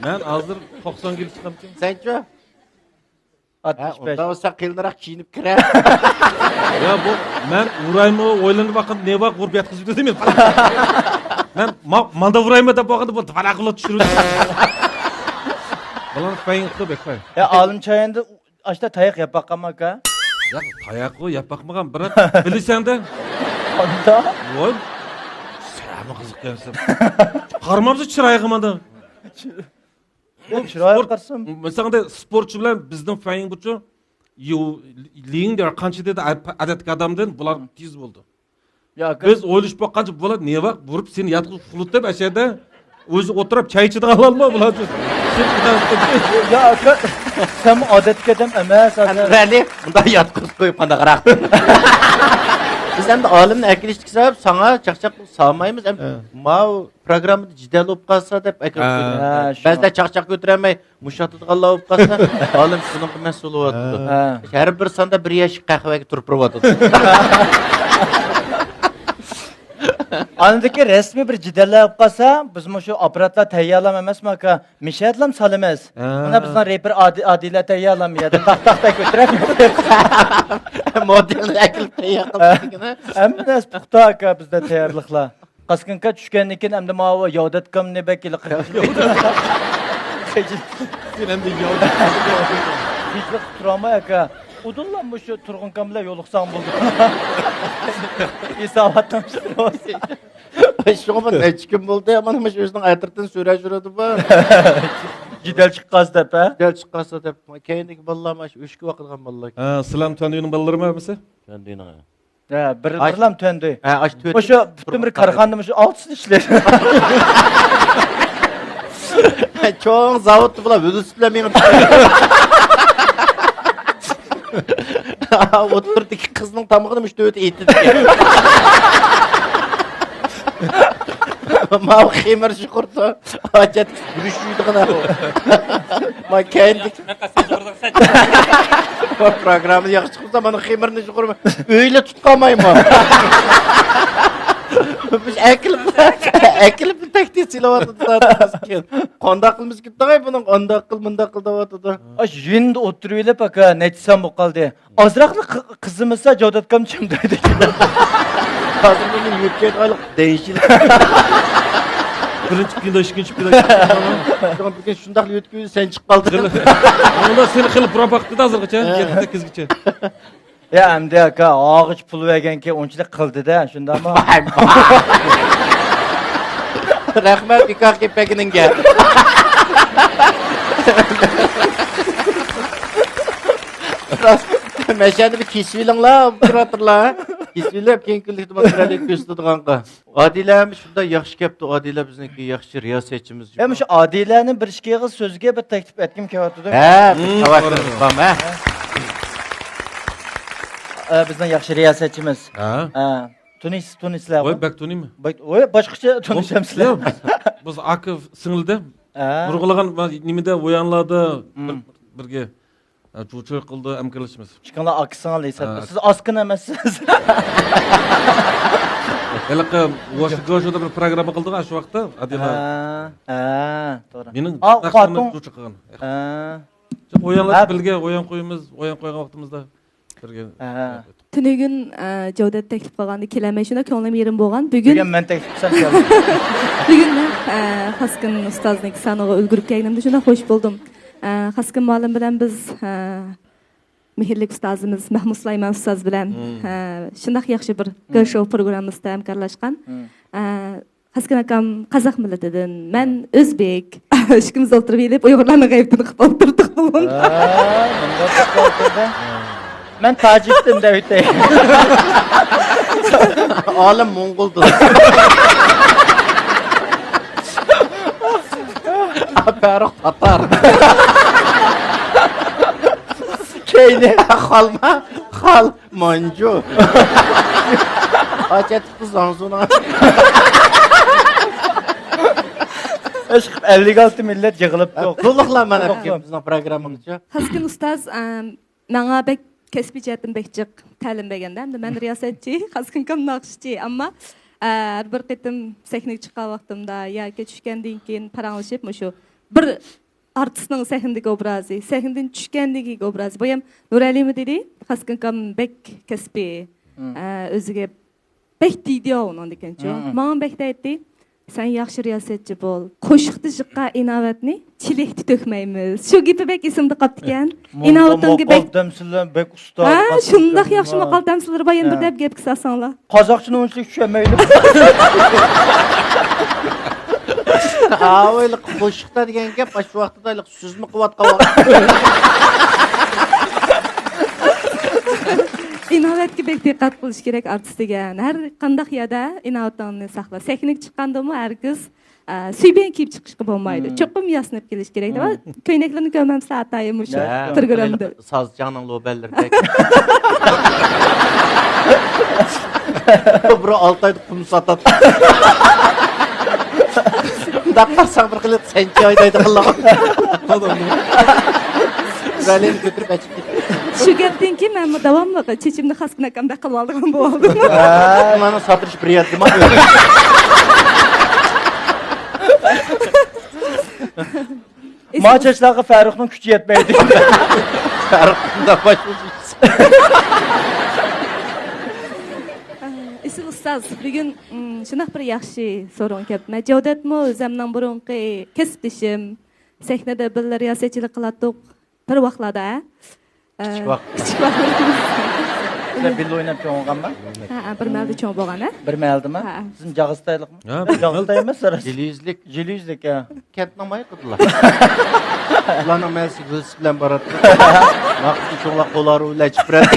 مەن ھازىر توقسان كىلو چىقامتىم. سەنچۇ؟ ھە، ئاتمىش بەش. ئۇنداق بولسا قېلىنراق كىيىنىپ كىرە. يا، بۇ مەن ئۇرايمۇ ئويلىنىپ باققاندا، نېۋاق ئۇرۇپ ياتقۇزۇپ يۈردۈم مەن. مەن ما-، ماندا ئۇرايمۇ دەپ باققاندا، بۇ دىۋاراققىلا چۈشۈرۈپ. بۇلارنى پەيىڭ قىلىپ بەك پەيىڭ. يا، ئالىم چاياندا ئاشتا تاياق يەپ باققانمۇ ئاكا؟ ياق، تاياققۇ يەپ باقمىغان، بىراق بىلىسەن-دە. ئاندا؟ ۋاي، سەنمۇ قىزىقكەنسەن. قارىمامسەن چىرايىغا ماندا. يا، چىرايىغا قارىسام. مەسىلەن، سپورتچى بىلەن بىزنىڭ فەيىڭ بۇچۇ، يۇ-، لىڭ دېگەن قانچە دېدى، ئادەتتىكى ئادامدىن بۇلار تېز بولدى. يا، ئاكا. بىز ئويلىشىپ باققانچە، بۇلار نېۋاق بۇرۇپ سېنى ياتقۇزۇپ ئۇخلىتىپ، ئەشەدە ئۆزى ئولتۇرۇپ چاي ئىچىدىغانلارمۇ بۇلار؟ يا، ئاكا، سەن ئادەتتىكى ئادەم ئەمەس، ئاكا. ئەنۋەرلى، مۇنداق ياتقۇزۇپ قويۇپ قانداقراق؟ بىز ئەمدى ئالىمنى ئەكېلىشتىكى سەۋەب ساڭا چاقچاق سالمايمىز. ئەمدى ھە. ماۋۇ پروگراممىدا جېدەل بولۇپ قالسا دەپ ئەكىلىپ ھە. قويدۇم. ھە، شۇ. بەزىدە چاقچاق كۆتۈرەلمەي مۇشاتىدىغانلار بولۇپ قالسا، ئالىم شۇنىڭغا مەسئۇل بولۇۋاتىدۇ. ھە. ھە. ھەر بىر ساندا بىر يەشىك قەھۋەگە تۇرۇپ بېرىۋاتىدۇ. ئاندىكى رەسمىي بىر جېدەللەر بولۇپ قالسا، بىزمۇ شۇ ئاپپاراتلار تەييارلام ئەمەسمۇ، ئاكا؟ مىشەدىلام سالىمىز. ھە. مانا بىزنىڭ رېپېر ئادى-، ئادىلە تەييارلام يەردىن تاق-تاق-تاق كۆتۈرەپ. مودېلنى ئەكېلىپ تەييار قىلىپ ھە. كەتكىنە. ھەممە نەرسە پۇختا، ئاكا، بىزدە تەييارلىقلار. قاسكىنكا چۈشكەندىن كېيىن ئەمدى ماۋۇ ياۋدەتكامنى بەك ھېلىقى. سېنەمدە ياۋدەت. ھېچ ۋاقىت تۇرالماي، ئاكا. ئۇدۇللا مۇشۇ تۇرغۇنكام بىلەن يولۇقساڭ بولدى. ھېساباتنىڭ ئۈستىدە بولسۇن. شۇڭا بۇ نەچچە كۈن بولدى، مانا مۇشۇ ئۆزىنىڭ ئەترىتىنى سۈرەشتۈرۈۋاتىدۇ بۇ. جېدەل چىققانسا دەپ، ھە؟ جېدەل چىققانسا دەپ، كەينىدىكى بالىلار مانا شۇ ئۆچكە ۋاقىدىغان بالىلار. ھە، سىلەرمۇ تۈەندۈينىڭ بالىلىرىمۇ ھەممىسى؟ تۈەندۈينىڭ، ھە. ھە، بىر، ئاش-، بىرلام تۈەندۈي. ھە، ئاش تۆت مۇشۇ پۈتۈن بىر كارخانىدا مۇشۇ ئالتىسى ئىشلەيدۇ. چوڭ زاۋۇتتا بۇلار ۋېلىسىپىت بىلەن مېڭىپ. ئوتتۇرىدىكى قىزنىڭ تامىقىنى مۇشۇ تۆتى ئېتىدىكەن. ماۋۇ خېمىر شۇقۇرتۇ. ھاجەت گۈرۈچ يۇيىدىغان ئەھۋال. ما كەينىدىكى. مەن قەستەن شۇقۇرتۇم. ما پروگرامما ياخشى چىقمىسا، مانا خېمىرنى شۇقۇرما. ئۆيلە تۇتقانمايمۇ. بىز ئەكىلىپ، ئەكىلىپ تەھدىت سېلىۋاتىدۇ. قانداق قىلمىسا كېتىدىغاي بۇنىڭ، ئانداق قىل، مۇنداق قىل دەۋاتىدۇ. ئاش يېنىدا ئولتۇرۇۋېلىپ، ئاكا، نەچچە سان بولۇپ قالدى. ئازراقلا قى-، قىزىمىسا جاۋداتكام چىمدايدۇ. ھازىر بۇنى يۆتكەيدىغانلىق دەيشىل. بىرىنچى كۈندە، ئىككىنچى كۈندە. شۇڭا بۈگۈن شۇنداقلا يۆتكىدى، سەن چىقىپ قالدىڭ. ئۇندا سېنى خېلى پۇراپ باقتىدا ھازىرغىچە، ھە. يەتتە سەككىزگىچە. يا، ئەمدى ئاكا، ئاغىچ پۇل بەرگەنكى ئۇنچىلىك قىلدى-دە، شۇنداقمۇ؟ رەھمەت، بىكار كېلىپ بەرگىنىڭگە. راست، مەشەدە بىر كېسىۋېلىڭلار، ئولتۇرۇۋاتۇرلار. كېسىۋېلىپ، كېيىنكى كۈنلۈكتە ماتېرىيال كۆرسىتىدىغانغا. ئادىلە ھەم شۇنداق ياخشى كەپتۇ، ئادىلە بىزنىڭكى ياخشى رىياسەتچىمىز. يا، مۇشۇ ئادىلەنى بىر ئىككى ئېغىز سۆزگە بىر تەكلىپ ئەتكۈم كېلىۋاتىدۇ. ھە، بىر مم، تەۋەككۈل قىلغان، ھە. ئە، بىزنىڭ ياخشى رىياسەتچىمىز. ھە. ھە. تونۇيسىز، تونۇيسىزلەر. ۋاي، بەك تونۇيمەن. بەك، ۋاي، باشقىچە تونۇشامسىلەر؟ ياق، بىز ئاكا سىڭىلدە. ھە. نۇرغۇنلىغان نېمىدە، ۋويانلاردا بىر، مم. بىرگە. ھە، جۇچۇ قىلدى ھەمكارلاشمىز. ئىككىڭلار ئاكا سىڭىل ھېسابتا. ھە. سىز ئاسكىن ئەمەسسىز. ھېلىقى ۋاشىنگتوندا بىر پروگرامما قىلدىغان شۇ ۋاقىتتا، ئادىلە. ھە، ھە، توغرا. مېنىڭ ئا، نەق قاتۇڭ. جۇچۇ قىلغان. ھە. ئويانلار ھە. بىلگە ئويان قويىمىز، ئويان قويغان ۋاقتىمىزدا بىرگە. ھە. تۈنۈگۈن، ئە، جەۋدەت تەكلىپ قىلغاندا كېلەلمەي شۇنداق كۆڭلۈم يېرىم بولغان. بۈگۈن، بۈگۈن مەن تەكلىپ قىلسام كەلدىم. بۈگۈن مەن، ئە، خاسكىن ئۇستازنىڭ سانىغا ئۈلگۈرۈپ كەلگىنىمدە شۇنداق خوش بولدۇم. ئە، خاسكىن مۇئەللىم بىلەن بىز، ئە، مېھىرلىك ئۇستازىمىز مەھمۇد سۇلايمان ئۇستاز بىلەن، مم. ئە، شۇنداق ياخشى بىر گېر شوۋ پروگراممىسىدا ھەمكارلاشقان. مم. ئە، خاسكىن ئاكام قازاق مىللىتىدىن، مەن ئۆزبېك. ئىككىمىز ئولتۇرۇپ ئېلىپ ئۇيغۇرلارنىڭ غەيۋىتىنى قىلىپ ئولتۇردۇق بۇ. ھە، مۇنداق قىلىپ ئولتۇردى. مەن تاجىكتىن دەۋېتەي. ئالىم موڭغۇلدىن. پەرۇق تاتار. كەينى. خالما، خال، مانجۇ. ھاجەتلىك زاڭزۇنىڭ. ئىشقىلىپ ئەللىك ئالتە مىللەت يىغىلىپتۇ. تولۇقلار مانا بىزنىڭ پروگراممىمىزچۇ. خاسكىن ئۇستاز، ئەم، ماڭا بەك كەسپىي جەھەتتىن بەك جىق تەلىم بەرگەندە، ئەمدى مەن رىياسەتچى، خاسكىن ئاكام ناخشىچى، ئەمما، ئە، ھەر بىر قېتىم سەھنىگە چىققان ۋاقتىمدا ياكى چۈشكەندىن كېيىن پاراڭلىشىپ، مۇشۇ بىر ئارتىسنىڭ سەھنىدىكى ئوبرازى، سەھنىدىن چۈشكەندىن كېيىنكى ئوبرازى. بايام نۇرئەلىمۇ دېدى، خاسكىن ئاكام بەك كەسپىي، مم. ئە، ئۆزىگە بەك دېيدۇ ئۇنىڭدىكىنچۇ. مم. ماڭا بەك دەيتتى، سەن ياخشى رىياسەتچى بول. قوشۇقتا جىققا ئىناۋەتنى چېلەكتە تۆكمەيمىز. شۇ گېپى بەك ئېسىمدە قاپتىكەن. ئىناۋىتىڭگە بەك تەمسىللەر بەك ئۇستا. ھە، شۇنداق ياخشى ماقال تەمسىللىرى بار، يەنە بىر دەپ گەپكە سالساڭلار. قازاقچىنى ئۇنچىلىك چۈشەنمەيدۇ. ئاۋۇ قوشۇقتا دېگەن گەپ ئاشۇ ۋاقىتتا سىزمۇ قىلىۋاتقان ۋاقىت. ئىناۋەتكە بەك دىققەت قىلىش كېرەك ئارتىس دېگەن. ھەر قانداق يەردە ئىناۋىتىڭنى ساقلا. سەھنىگە چىققاندىمۇ ھەرگىز، ئە، سۈيبىڭ كىيىپ چىقىشقا بولمايدۇ. مم. چوقۇم ياسىنىپ كېلىش كېرەك. مم. كۆينەكلىرىنى كۆرمەمسىلەر ئاتايىن مۇشۇ تىرگىرامدا. سازچاڭنىڭ لوبەنلىرىدەك. بىر ئالتە ئايدا قۇم ساتاتتى. مۇنداق قارىساڭ بىر خىل سەنچە ھايدايدىغانلار. ۋەلىنى كۆتۈرۈپ ئەچىپ كېتىپ. شۇ گەپتىن كېيىن مەنمۇ داۋاملىق چېچىمنى خاسكىن ئاكامدەك قىلىۋالىدىغان بولدۇم. مانا ساتىرىش بىر يەردىما. ما چاچلارغا فەرۇقنىڭ كۈچى يەتمەيدۇ. فەرۇق شۇنداق باشلىسۇن. ئېسىل ئۇستاز، بۈگۈن، م، شۇنداق بىر ياخشى سورۇن كەپتۇ. مەن جەۋدەتمۇ ئۆزەمنىڭ بۇرۇنقى كەسىپدىشىم، سەھنىدە بىللە رىياسەتچىلىك قىلاتتۇق بىر ۋاقلاردا، ھە؟ ئە، كىچىك ۋاق. كىچىك ۋاقلىرىمىز. سىلەر بىللە ئويناپ چوڭ بولغانما؟ ھە، ھە، بىر مەھەلدە چوڭ بولغان، ھە؟ بىر مەھەلدىمۇ؟ ھە، ھە. سىزمۇ جاغىستايلىقمۇ؟ ھە، جاغىستاي ئەمەس، سىلەر. جىلى يۈزلۈك. جىلى يۈزلۈك، ھە. كەنتنىڭ مايقىدىلا. ئۇلارنىڭ مەھەللىسى ۋېلىسىپىت بىلەن باراتتى. ماقۇل چوڭلار قولارۇ بىلەن چىقىپ بېرەتتى.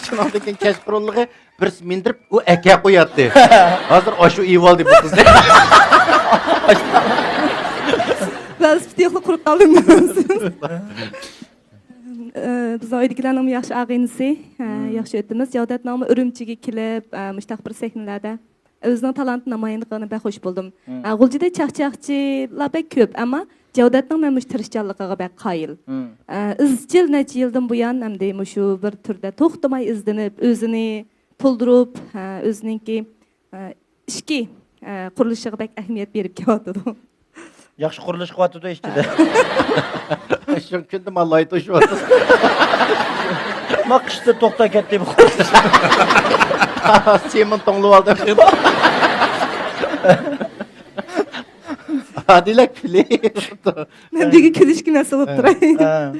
شۇنىڭدىن كېيىن كەچقۇرۇنلۇقى بىرسى مىندىرىپ، ئۇ ئەكە قوياتتى. ھازىر ئاشۇ ئېۋالدى بۇ قىزنى. ۋېلىسىپىت يوقلا قۇرۇپ قالدىم. ئە، بىزنىڭ ئۆيدىكىلەرنىڭمۇ ياخشى ئاغىنىسى، ئە، مم. ياخشى ئۆتىمىز. جەۋدەتنىڭمۇ ئۈرۈمچىگە كېلىپ، ئە، مۇشتاق بىر سەھنىلەردە ئۆزىنىڭ تالانتىنى نامايان قىلغىنى بەك خوش بولدۇم. مم. ئە، غۇلجىدا چاقچاقچىلار بەك كۆپ، ئەمما جەۋدەتنىڭ مەن مۇشۇ تىرىشچانلىقىغا بەك قايىل. مم. ئە، ئىزچىل نەچچە يىلدىن بۇيان ئەمدى مۇشۇ بىر تۈردە توختىماي ئىزدىنىپ، ئۆزىنى تولدۇرۇپ، ھە، ئۆزىنىڭكى، ھە، ئىچكى، ھە، قۇرۇلۇشىغا بەك ئەھمىيەت بېرىپ كېلىۋاتىدۇ. ياخشى قۇرۇلۇش قىلىۋاتىدۇ ئىچىدە. شۇ كۈندە مانا لاي توشۇۋاتىدۇ. ما قىشتا توختاپ كەتتى بۇ قۇرۇلۇش. سېمونت توڭلىۋالدى. ئادىلە كۈلۈۋاتىدۇ. مەن بۈگۈن كۈلۈشكە مەسئۇل بولۇپ تۇراي. ھە.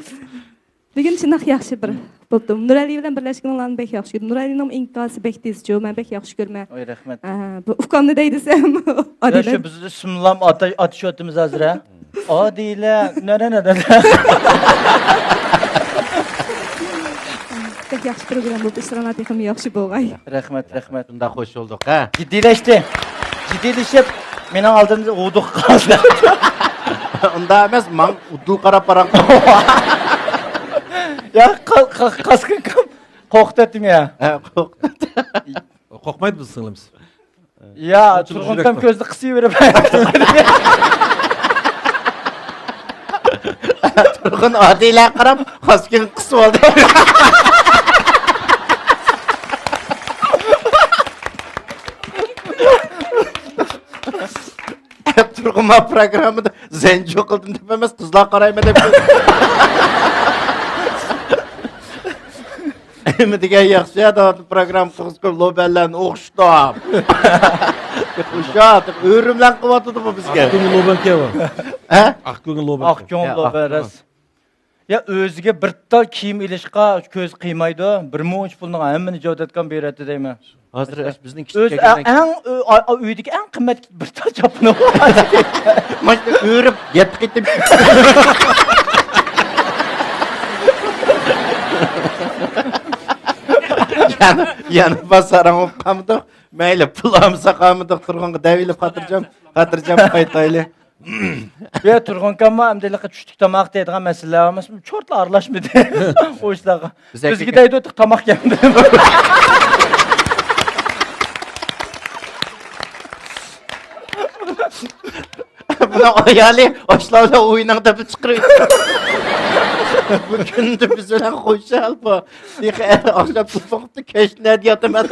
بۈگۈن شۇنداق ياخشى بىر بوپتۇ. نۇرئەلى بىلەن بىرلەشكىنىڭلارنى بەك ياخشى كۆردۈم. نۇرئەلىنىڭ ئىنكاسى بەك تېزچۇ، مەن بەك ياخشى كۆرىمەن. ئاي، رەھمەت. ئە، بۇ ئۇكامنى دەي دېسەم، يا، ئادىلە. شۇ بىز ئىسىملام ئاتا-، ئاتىشىۋاتىمىز ھازىر، ھە؟ ئادىلە، نە، نە، نە، نە. بەك ياخشى پروگرامما بوپتۇ، ئىشلىرىڭلار تېخىمۇ ياخشى بولغاي. رەھمەت، رەھمەت. شۇنداق خوش بولدۇق، ھە؟ جىددىيلەشتى. جىددىيلىشىپ، مېنىڭ ئالدىمدا ھودۇققا قالدى. ئۇنداق ئەمەس، ماڭا ئۇدۇل قاراپ پاراڭ. يا، قا-، قا-، قاسقىنكام قورقۇتاتتىم يا. ھە، قورقۇتاتتى. قورقمايدۇ بىز سىڭلىمىز. يا، تۇرغۇن تام كۆزىنى قىسىۋېرىپ. تۇرغۇن ئادىلەگە قاراپ، قاسقىنىنى قىسىۋالدى. تۇرغۇن، ما پروگراممىدا زەنجۇ قىلدىم دەپ ئەمەس، قىزلار قارايمەن دەپ. نېمە دېگەن ياخشى يا، داۋاتنى پروگرامما قىلغۇسى كېلىپ، لوبەنلەرنى ئوخشىتىپ. ئوخشاپ، ئۆرۈملەر قىلىۋاتىدۇ بۇ بىزگە. ئاق كۆڭۈل لوبەن كەۋا. ھە؟ ئاق كۆڭۈل لوبەن. ئاق كۆڭۈل يا، لوبەن ئاق كۆڭۈل. راست. يا، ئۆزىگە بىر تال كىيىم ئېلىشقا كۆز قىيمايدۇ. بىر مۇنچە پۇلنىڭ ھەممىنى جەۋدەتكان بېرەتتى دەيمەن. ھازىر بىزنىڭ ئۆز ئە-، ئەڭ، ئۆ-، ئا-، ئا-، ئۆيدىكى ئەڭ قىممەت بىر تال چاپىنى بار. مانا شۇ ئۆرۈپ يەتتە قېتىم. يەنە، يەنە باساراڭ بولۇپ قالمىدۇق. مەيلى، پۇل ئالمىساق ئالمىدۇق، تۇرغۇنغا دەۋېلىپ، خاتىرجەم، خاتىرجەم قايتايلى. يا، تۇرغۇن ئاكاممۇ ئەمدى ھېلىقى چۈشلۈك تاماق دەيدىغان مەسىلىلەر ئەمەس، چورتلا ئارىلاشمىدى. ئۇ ئىشلارغا. بىزگە دەيدۇ، تاماق يەمدى. بۇنىڭ ئايالى ئاشلاردا ئويناڭ دەپ چىقىرىۋېتىپتۇ. بۈگۈن بىز بىلەن خۇشال بۇ. تېخى ئاخشام تېلېفون قىپتۇ، كەچتە نەدە ياتىمەن؟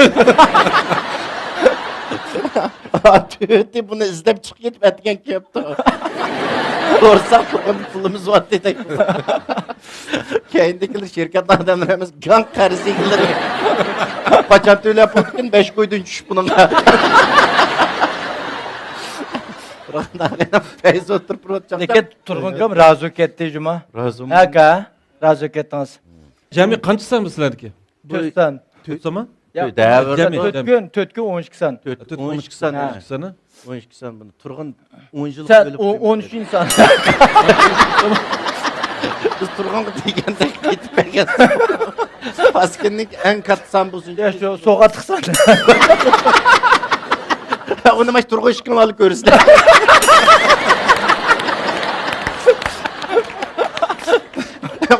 تۆتى بۇنى ئىزدەپ چىقىپ كېتىپ ئەتىگەن كەپتۇ. كۆرسەك تۇرغان پۇلىمىز بار دېدى. كەينىدىكىلەر شىركەت ئادەملىرىمىز گاڭ قەرز ئىگىلىرى. قاچان تۆلەپ بولدىكىن بەش كويدىن چۈشۈپ بۇنىڭغا. پەيز ئولتۇرۇپ تۇرۇۋاتقان. لېكىن تۇرغۇن ئاكام رازى بولۇپ كەتتى جۇما. رازىمۇ؟ ھەكە، رازى بولۇپ كەتتىڭىز. جەمئىي قانچە سان بۇ سىلەردىكى؟ تۆت سان. تۆت سانمۇ؟ يا، تۆت، دەۋر جەمئىي، تۆت جەمئىي. كۈن، تۆت كۈن ئون ئىككى سان. تۆت، تۆت، ئون ئىككى سان، ھە. ئون ئىككى سان. ئون ئىككى سان بۇنى. تۇرغۇن ئون يىل سەن ئۆلۈپ ئون، ئون ئۈچىنچى سان. بىز تۇرغۇنغا دېگەندەك قېتىپ بەرگەن. پاسكىننىڭ ئەڭ كاتتا سان بولسۇن. يا، شۇ سوغاتلىق سان. ئۇنى ماش تۇرغۇن ئىشىكىڭلارنى كۆرسىلەر.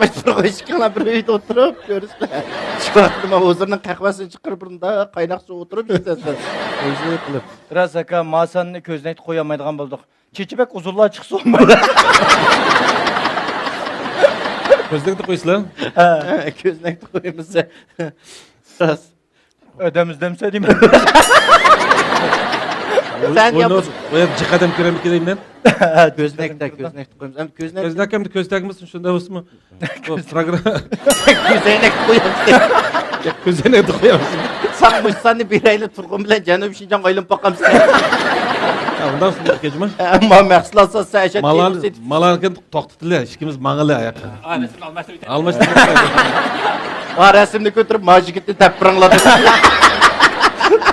ماش تۇرغۇن ئىشىكىڭلار بىر ئۆيدە ئولتۇرۇپ كۆرسىلەر. شۇ ۋاقىتتا مانا ھۇزۇرنىڭ قەھۋەسىنى چىقىرىپ، بۇرنىدا قايناق سۇ ئولتۇرۇپ ئىچىسەن. ئۆزى قىلىپ. راست ئاكا، ما ساننى كۆزنەكتە قويالمايدىغان بولدۇق. چېچى بەك ئۇزۇنلار چىقسا بولمايدۇ. كۆزنەكتە قويىسىلەر؟ ھە. كۆزنەكتە قويىمىز. راست. ئادەم ئىزدەمسە دېمە. سەن يا بۇ يەردە جىق ئادەم كۆرەمدىكىن دەيمەن. كۆزنەكتە، كۆزنەكتە قويىمىز. ئەمدى كۆزنەك. كۆزنەك ئەمدى كۆزنەكمىز شۇنداق بولسىمۇ؟ بۇ پروگرامما. كۆزەينەك قويامسىز. يا، كۆزەينەك قويامسىز. ساڭا مۇشۇ ساننى بېرەيلى، تۇرغۇن بىلەن جەنۇبىي شىنجاڭغا ئايلىنىپ باقامسىز. يا، ئۇنداق سۇندۇق كەچمە. ئەمما مەھسۇلات ساتسا ئەشەد مالان، تېرىسى. مالانكىن توختىتىلە، ئىككىمىز ماڭىلى ئاياققا. ئالماشتۇرۇپ. ھا، رەسىمنى كۆتۈرۈپ، ماجىكىتنى تەپ بېرىڭلار دەپ.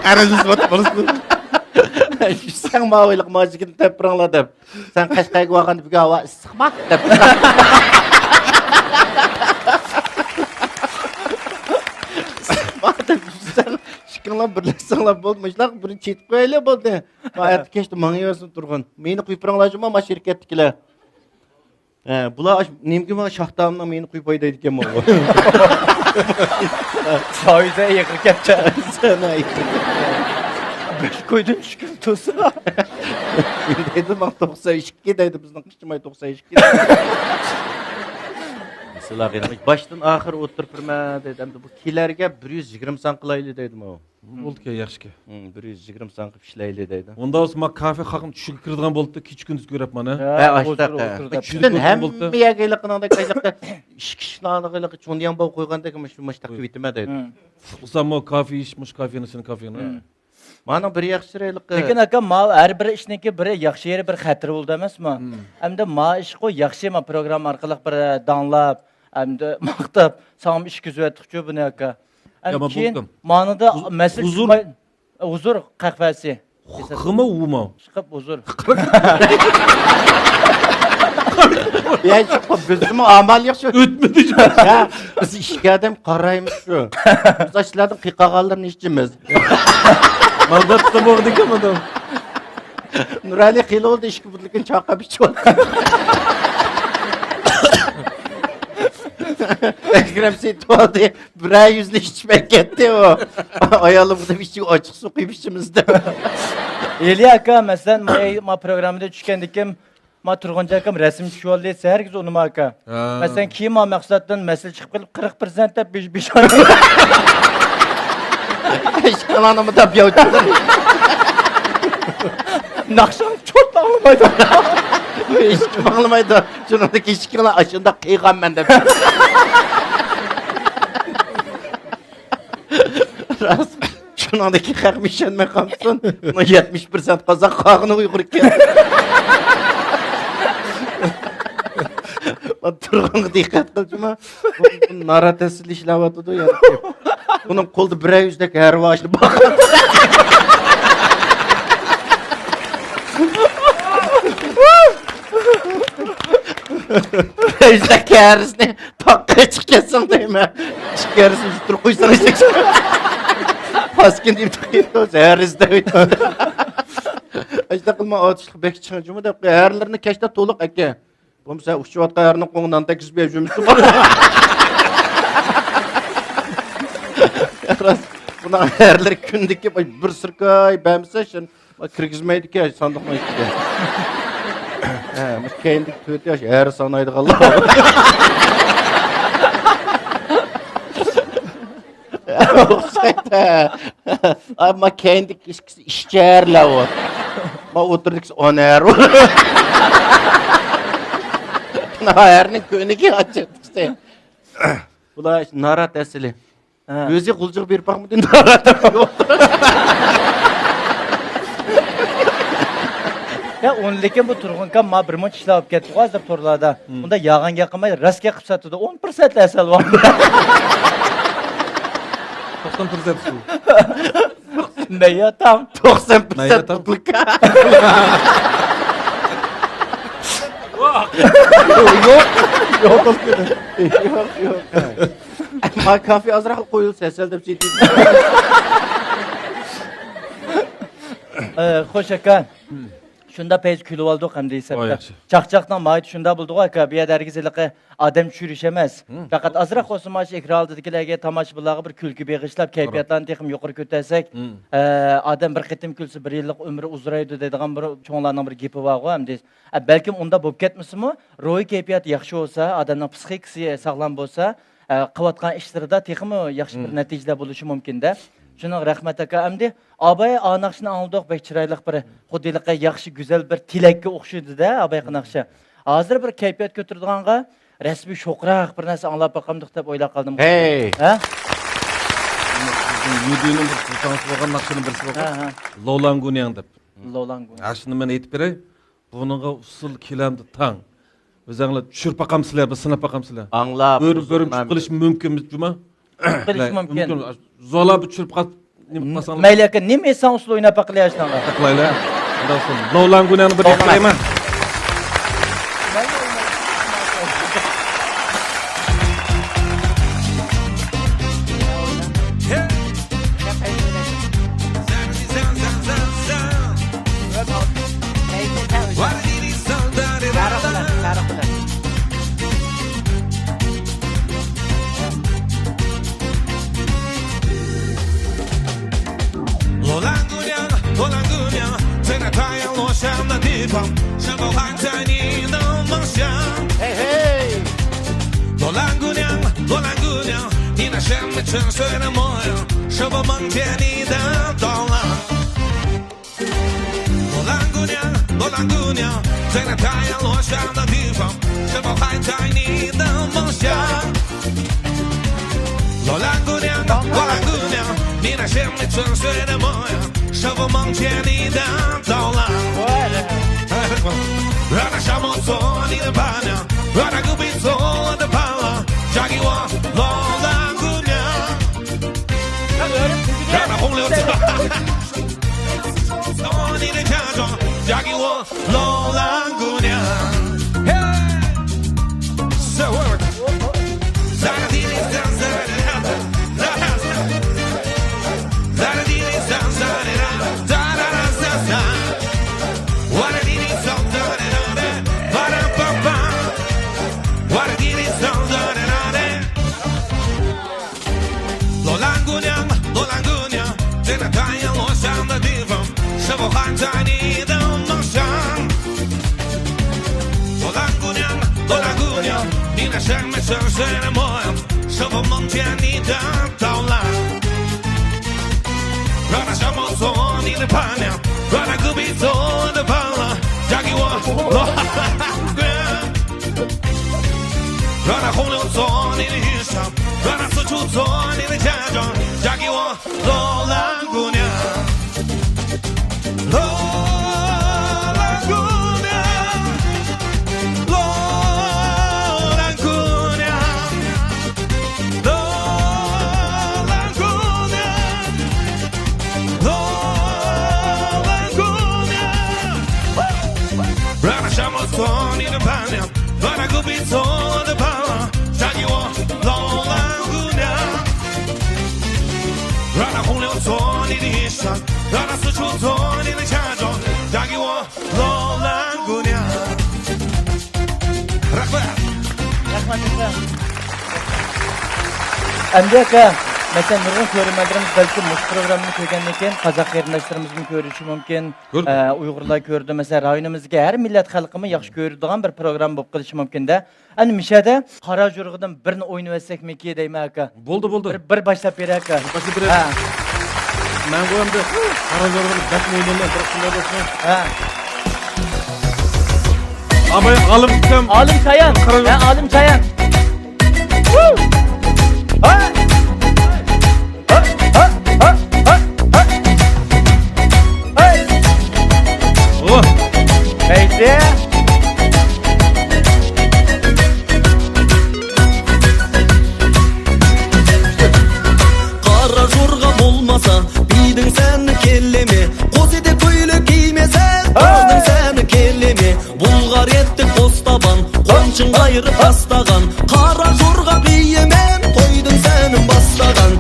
قەرزلىسىۋاتىپ بولىسىز. سەن ماۋۇ ماجىكىتنى تەپ بېرىڭلار دەپ. سەن قەشقەرگە بارغاندا بۈگۈن ھاۋا ئىسسىقما دەپ. ئىسسىقما دەپ يۈرسەڭ، ئىككىڭلار بىرلەشسەڭلار بولدى. مۇشۇلارغا بىرنى چېتىپ قويايلى بولدى. ما ئەتە كەچتە ماڭىۋەرسۇن تۇرغۇن. مېنى قويۇپ بېرىڭلار جۇما، ما شىركەتتىكىلەر. ھە، بۇلار ئاش-، نېمىگە مانا شاھ تائامنىڭ مېنى قويۇپ ھايدايدىكەن ماۋۇ. سايزى ئېغىر كەپچە. سەن ئېغىر. بەش كويدىن چۈشكۈن تۇرسا. دەيدۇ، ماڭا توقسان ئىككى دەيدۇ، بىزنىڭ قىشچىماي توقسان ئىككى. مەسىلە، باشتىن ئاخىر ئوتتۇرا پىرمە دەيدۇ، ئەمدى بۇ كېلەرگە بىر يۈز يىگىرمە سان قىلايلى دەيدۇ ماۋۇ. بولدىكەن، ياخشىكەن. ھىم، بىر يۈز يىگىرمە سان قىلىپ ئىشلەيلى دەيدۇ. ئۇنداق بولسا، ما كافې خەقنىڭ چۈشىگە كىرىدىغان بولدى، كېچە كۈندۈز كۆرۈپ مانا. ھە، ھە، ئاشتاق، ئولتۇر، ھە. ئولتۇر دەپ. چۈشتىن ھەممە يەرگە ھېلىقىنىڭدەك، ھېلىقى ئىشىك ئىشىكلارنىڭ ھېلىقى چوڭدىياڭ بولۇپ قويغاندەك، مۇشۇ، مۇشۇنداق قىلىۋېتىمەن دەيدۇ. ھىم. ئۇقساممۇ كافې ئىش، مۇشۇ كافېنى، سېنىڭ كافېڭنى. ھىم. مانىڭ بىر ياخشى يېرى ھېلىقى. لېكىن ئاكا، ما ھەر بىر ئىشنىڭكى بىر ياخشى يېرى، بىر خەتىرى بولىدۇ ئەمەسمۇ؟ ھىم. ئەمدى ما ئىشقۇ ياخشى، ما پروگرامما ئارقىلىق بىر داڭلاپ، ئەمدى ماختاپ، ساڭىمۇ ئىش كۆزىۋەتتۇقچۇ بۇنى ئاكا. ئەمما يامان كېيىن بولدۇم. مانىدا ھۇ-، مەسىلە ھۇزۇر. چىقماي-، ھۇزۇر قەھۋەسى. خىمۇ ۋۇمۇ؟ ئىشقىپ ھۇزۇر. يا، بىزمۇ ئامال يوق شۇ. ئۆتمىدى. ھە، بىز ئىككى ئادەم قارايمىز شۇ. بىز ئاشۇلارنىڭ قىيقاغانلىرىنى ئىچىمىز. ماڭداپتۇ بولدىكەن بۇنىڭ. نۇرئەلى خېلى بولدى ئىككى بۇتلۇكىنى چاقاپ ئىچىۋاتىدۇ. ئەكرەم سېتىۋالدى. بىرەر يۈزنى ئىچىپ ئەكەتتى ئۇ. ئايالىمغا دەپ ئىچىگە ئاچچىق سۇ قۇيۇپ ئىچىمىز دەپ. ئېلى ئاكا، مەسىلەن، ما، ما پروگراممىدا چۈشكەندىكىن، ما تۇرغۇنجان ئاكام رەسىم چۈشۈۋالدى دېسە، ھەرگىز ئۇنىماڭ ئاكا. ھە. مەسىلەن، كېيىن ما مەھسۇلاتتىن مەسىلە چىقىپ قېلىپ، قىرىق پىرسەنت دەپ بېش-، بېشانى. ئىشقىلانىمۇ دەپ ياۋچىدىم. ناخشاڭ چوت ئاڭلىمايدۇ. ھېچكىم ئاڭلىمايدۇ. شۇنىڭدىكى ھېچكىملا ئاشۇنداق قىلغانمەن دەپ. راست. شۇنىڭدىكى خەقمۇ ئىشەنمەي قالمىسۇن. بۇنىڭ يەتمىش پىرسەنت قازاق، قالغىنى ئۇيغۇر ئىكەن. تۇرغۇنغا دىققەت قىلچىما. ناراتەسىللى ئىشلەۋاتىدۇ يەنە. بۇنىڭ قولىدا بىرەر يۈزدەك ھەرۋاشنى باققان. بىرەر يۈزدەك ھەرىسىنى تاغقا چىقىپ كەتسەڭ دەيمەن. ئىككى ھەرىسىنى يۇتتۇرۇپ قويساڭ. پاسكىنا دېيىپ تاقىيدۇ، ھەر ئىزدەيدۇ. ئاشۇنداق قىلما، ئاتۇشلۇق بەك چىڭ جۇمۇ دەپ، ھەرلىرىنى كەچتە تولۇق ئەكە. بولمىسا ئۇچۇۋاتقان ھەرنىڭ قولىغا نان تەگكۈزۈپ بېرىپ يۈرمىسۇن. راست، بۇنىڭ ھەرلىرى كۈندىكى بىر سىركاي بەرمىسە، شۇنى كىرگۈزمەيدىكەن ساندۇقنىڭ ئىچىگە. ھە، كەينىدىكى تۆت ياش ھەر سانايدىغانلار. ئوخشايدۇ. ئەمما كەينىدىكى ئىككىسى ئىشچەرلەر ئۇ. ما ئوتتۇرىدىكىسى ئونەر ئۇ. ھەرنىڭ كۆينىكى ئاچچىقى. بۇلار نارات ئەسلى. ھە. ئۆزى غۇلجىغا بېرىپ باقمىدى، نارات. يا، ئۇنى لېكىن بۇ تۇرغۇن ئاكام ما بىر مۇنچە ئىشلار بولۇپ كەتتىغۇ، ھازىر تورلاردا. مم. ئۇندا يالغان گەپ قىلماي، راست گەپ قىلىپ ساتىدۇ. ئون پىرسەنت ھەسەل بار. توقسان پىرسەنت سۇ. مەيياتام. توقسان پىرسەنت مەيياتام. بۇتلۇكا. يوق، يوق، يوق، يوق. ما كافى ئازراق قويۇلسا ھەسەل دەپ سېتىۋېتىڭ. ئە، خوش ئاكا. شۇنداق پەيزى كۈلۈپ ئالدۇق ئەمدى ھېسابتا. ۋاي، ياخشى. چاقچاقنىڭ ماھىيىتى شۇنداق بولدىغۇ ئاكا، بۇ يەردە ھەرگىز ھېلىقى ئادەم چۈشۈرۈش ئەمەس. ھىم. پەقەت ئازراق بولسىمۇ ئاشۇ ئېكران ئالدىدىكىلەرگە، تاماشىبىنلارغا بىر كۈلكە بېغىشلاپ، كەيپىياتلارنى تېخىمۇ يۇقىرى كۆتەرسەك، ھىم. ئە، ئادەم بىر قېتىم كۈلسە، بىر يىللىق ئۆمرى ئۇزىرايدۇ دەيدىغان بىر چوڭلارنىڭ بىر گېپى بارغۇ ئەمدى. ئە، بەلكىم ئۇنداق بولۇپ كەتمىسىمۇ، روھىي كەيپىياتى ياخشى بولسا، ئادەمنىڭ پسىخىكىسى ساغلام بولسا، ئە، قىلىۋاتقان ئىشلىرىدا تېخىمۇ ياخشى بىر مم. نەتىجىلەر بولۇشى مۇمكىن-دە. شۇنىڭ رەھمەت ئاكا. ئەمدى ئاباي ئا ناخشىنى ئاڭلىدۇق، بەك چىرايلىق بىر، خۇددى ھېلىقى ياخشى، گۈزەل بىر تىلەككە ئوخشىدى-دە ئابايقى ناخشا. ھازىر بىر كەيپىيات كۆتۈرىدىغانغا رەسمىي شوخراق بىر نەرسە ئاڭلاپ باقامدۇق دەپ ئويلاپ قالدىم. ھەي! ھە؟ بىزنىڭ يۇدۇينىڭ بىر تانسا بولغان ناخشىنىڭ بىرسى بولغان. ھە، ھە. لولانگۇنياڭ دەپ. لولانگۇنياڭ. ھە، شۇنى مەن ئېيتىپ بېرەي. بۇنىڭغا ئۇسسۇل كېلەمدۇ تاڭ. ئۆزەڭلار چۈشۈرۈپ باقامسىلەر، بىر سىناپ باقامسىلەر؟ ئاڭلاپ، بۆرۈم، بۆرۈم چۈشۈپ قېلىشى مۇمكىن جۇما. چۈشۈپ قېلىشى مۇمكىن. زورلاپ چۈشۈرۈپ قال-، نېمە قىلساڭلار. مەيلى ئاكا، نېمە ئېيتساڭ ئۇسسۇل ئويناپ باقىلى ئاشۇنىڭغا. باقىلايلى. شۇنداق بولسا، لولانگۇنياڭنى بىر ئېيتىپ بېرەيمەن. Hey, hey. 红柳做你的衣裳，让那四处做你的嫁妆，嫁给我罗兰姑娘。 رەھمەت. رەھمەت، ئاكا. ئەمدى ئاكا، مەسىلەن، نۇرغۇن كۆرۈرمەنلىرىمىز بەلكىم مۇشۇ پروگراممىنى كۆرگەندىن كېيىن قازاق قېرىنداشلىرىمىزمۇ كۆرۈشى مۇمكىن. كۆردى. ئە، ئۇيغۇرلار كۆردى. مەسىلەن، رايونىمىزدىكى ھەر مىللەت خەلقىمۇ ياخشى كۆرىدىغان بىر پروگرامما بولۇپ قېلىشى مۇمكىن-دە. ئەنە مۇشۇ يەردە قارا جورغىدىن بىرنى ئوينىۋەتسەكمىكى دەيمەن، ئاكا. بولدى، بولدى. بىر، بىر باشلاپ بېرە، ئاكا. باشلاپ بېرە. ھە. مەن بۇ ئەمدى قارا جورغىنى بەكمۇ ئوينايمەن، بىر شۇنداق بولسۇن. ھە. ئاباي، ئالىم ئۇكام. ئالىم چايان. قارا ھە، ئالىم چايان. ھە. ھە، ھە، ھە، ھە، ھە. ھەي! ئوھ! قايسى؟ قارا جورغا بولماسا، بىدىڭ سەن كېلىمى؟ قوزىدى كۆيلۈك كىيمىسە، ھەي! بولدۇڭ سەن كېلىمى؟ بۇلغار يەتتە قوستابان، قونچىڭغا ئايرىپ باستاغان، قارا جورغا بىيىمەن، تويدۇن سەنىم باستاغان.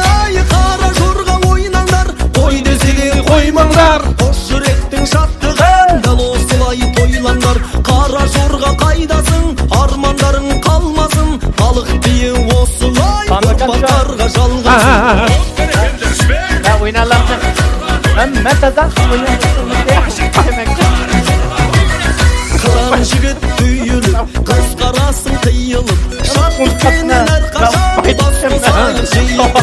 ھەي، قارا جورغا ئويناڭلار، قوي دېسىلى قويماڭلار. قوش يۈرەكتىن شادلىقىم، دەل ئوسۇلاي تويلاڭلار. قارا جورغا قايداسىڭ، ئارمانلىرىڭ قالماسۇن، بالىق بىيى ئوسۇلاي، تاماكام شۇ. قۇربانلارغا ھە، ھە، ھە. ھە، ئوينايالامسەن؟ مەن، مەن تازا ئوينايالمىسام دېمەكچى. قىلان يىگىت تۈيۈلۈپ، قىز قاراسىڭ قىيىلىپ، شادلىق مېنى ھەر قاچان باسمىسا يىغلىيىپ.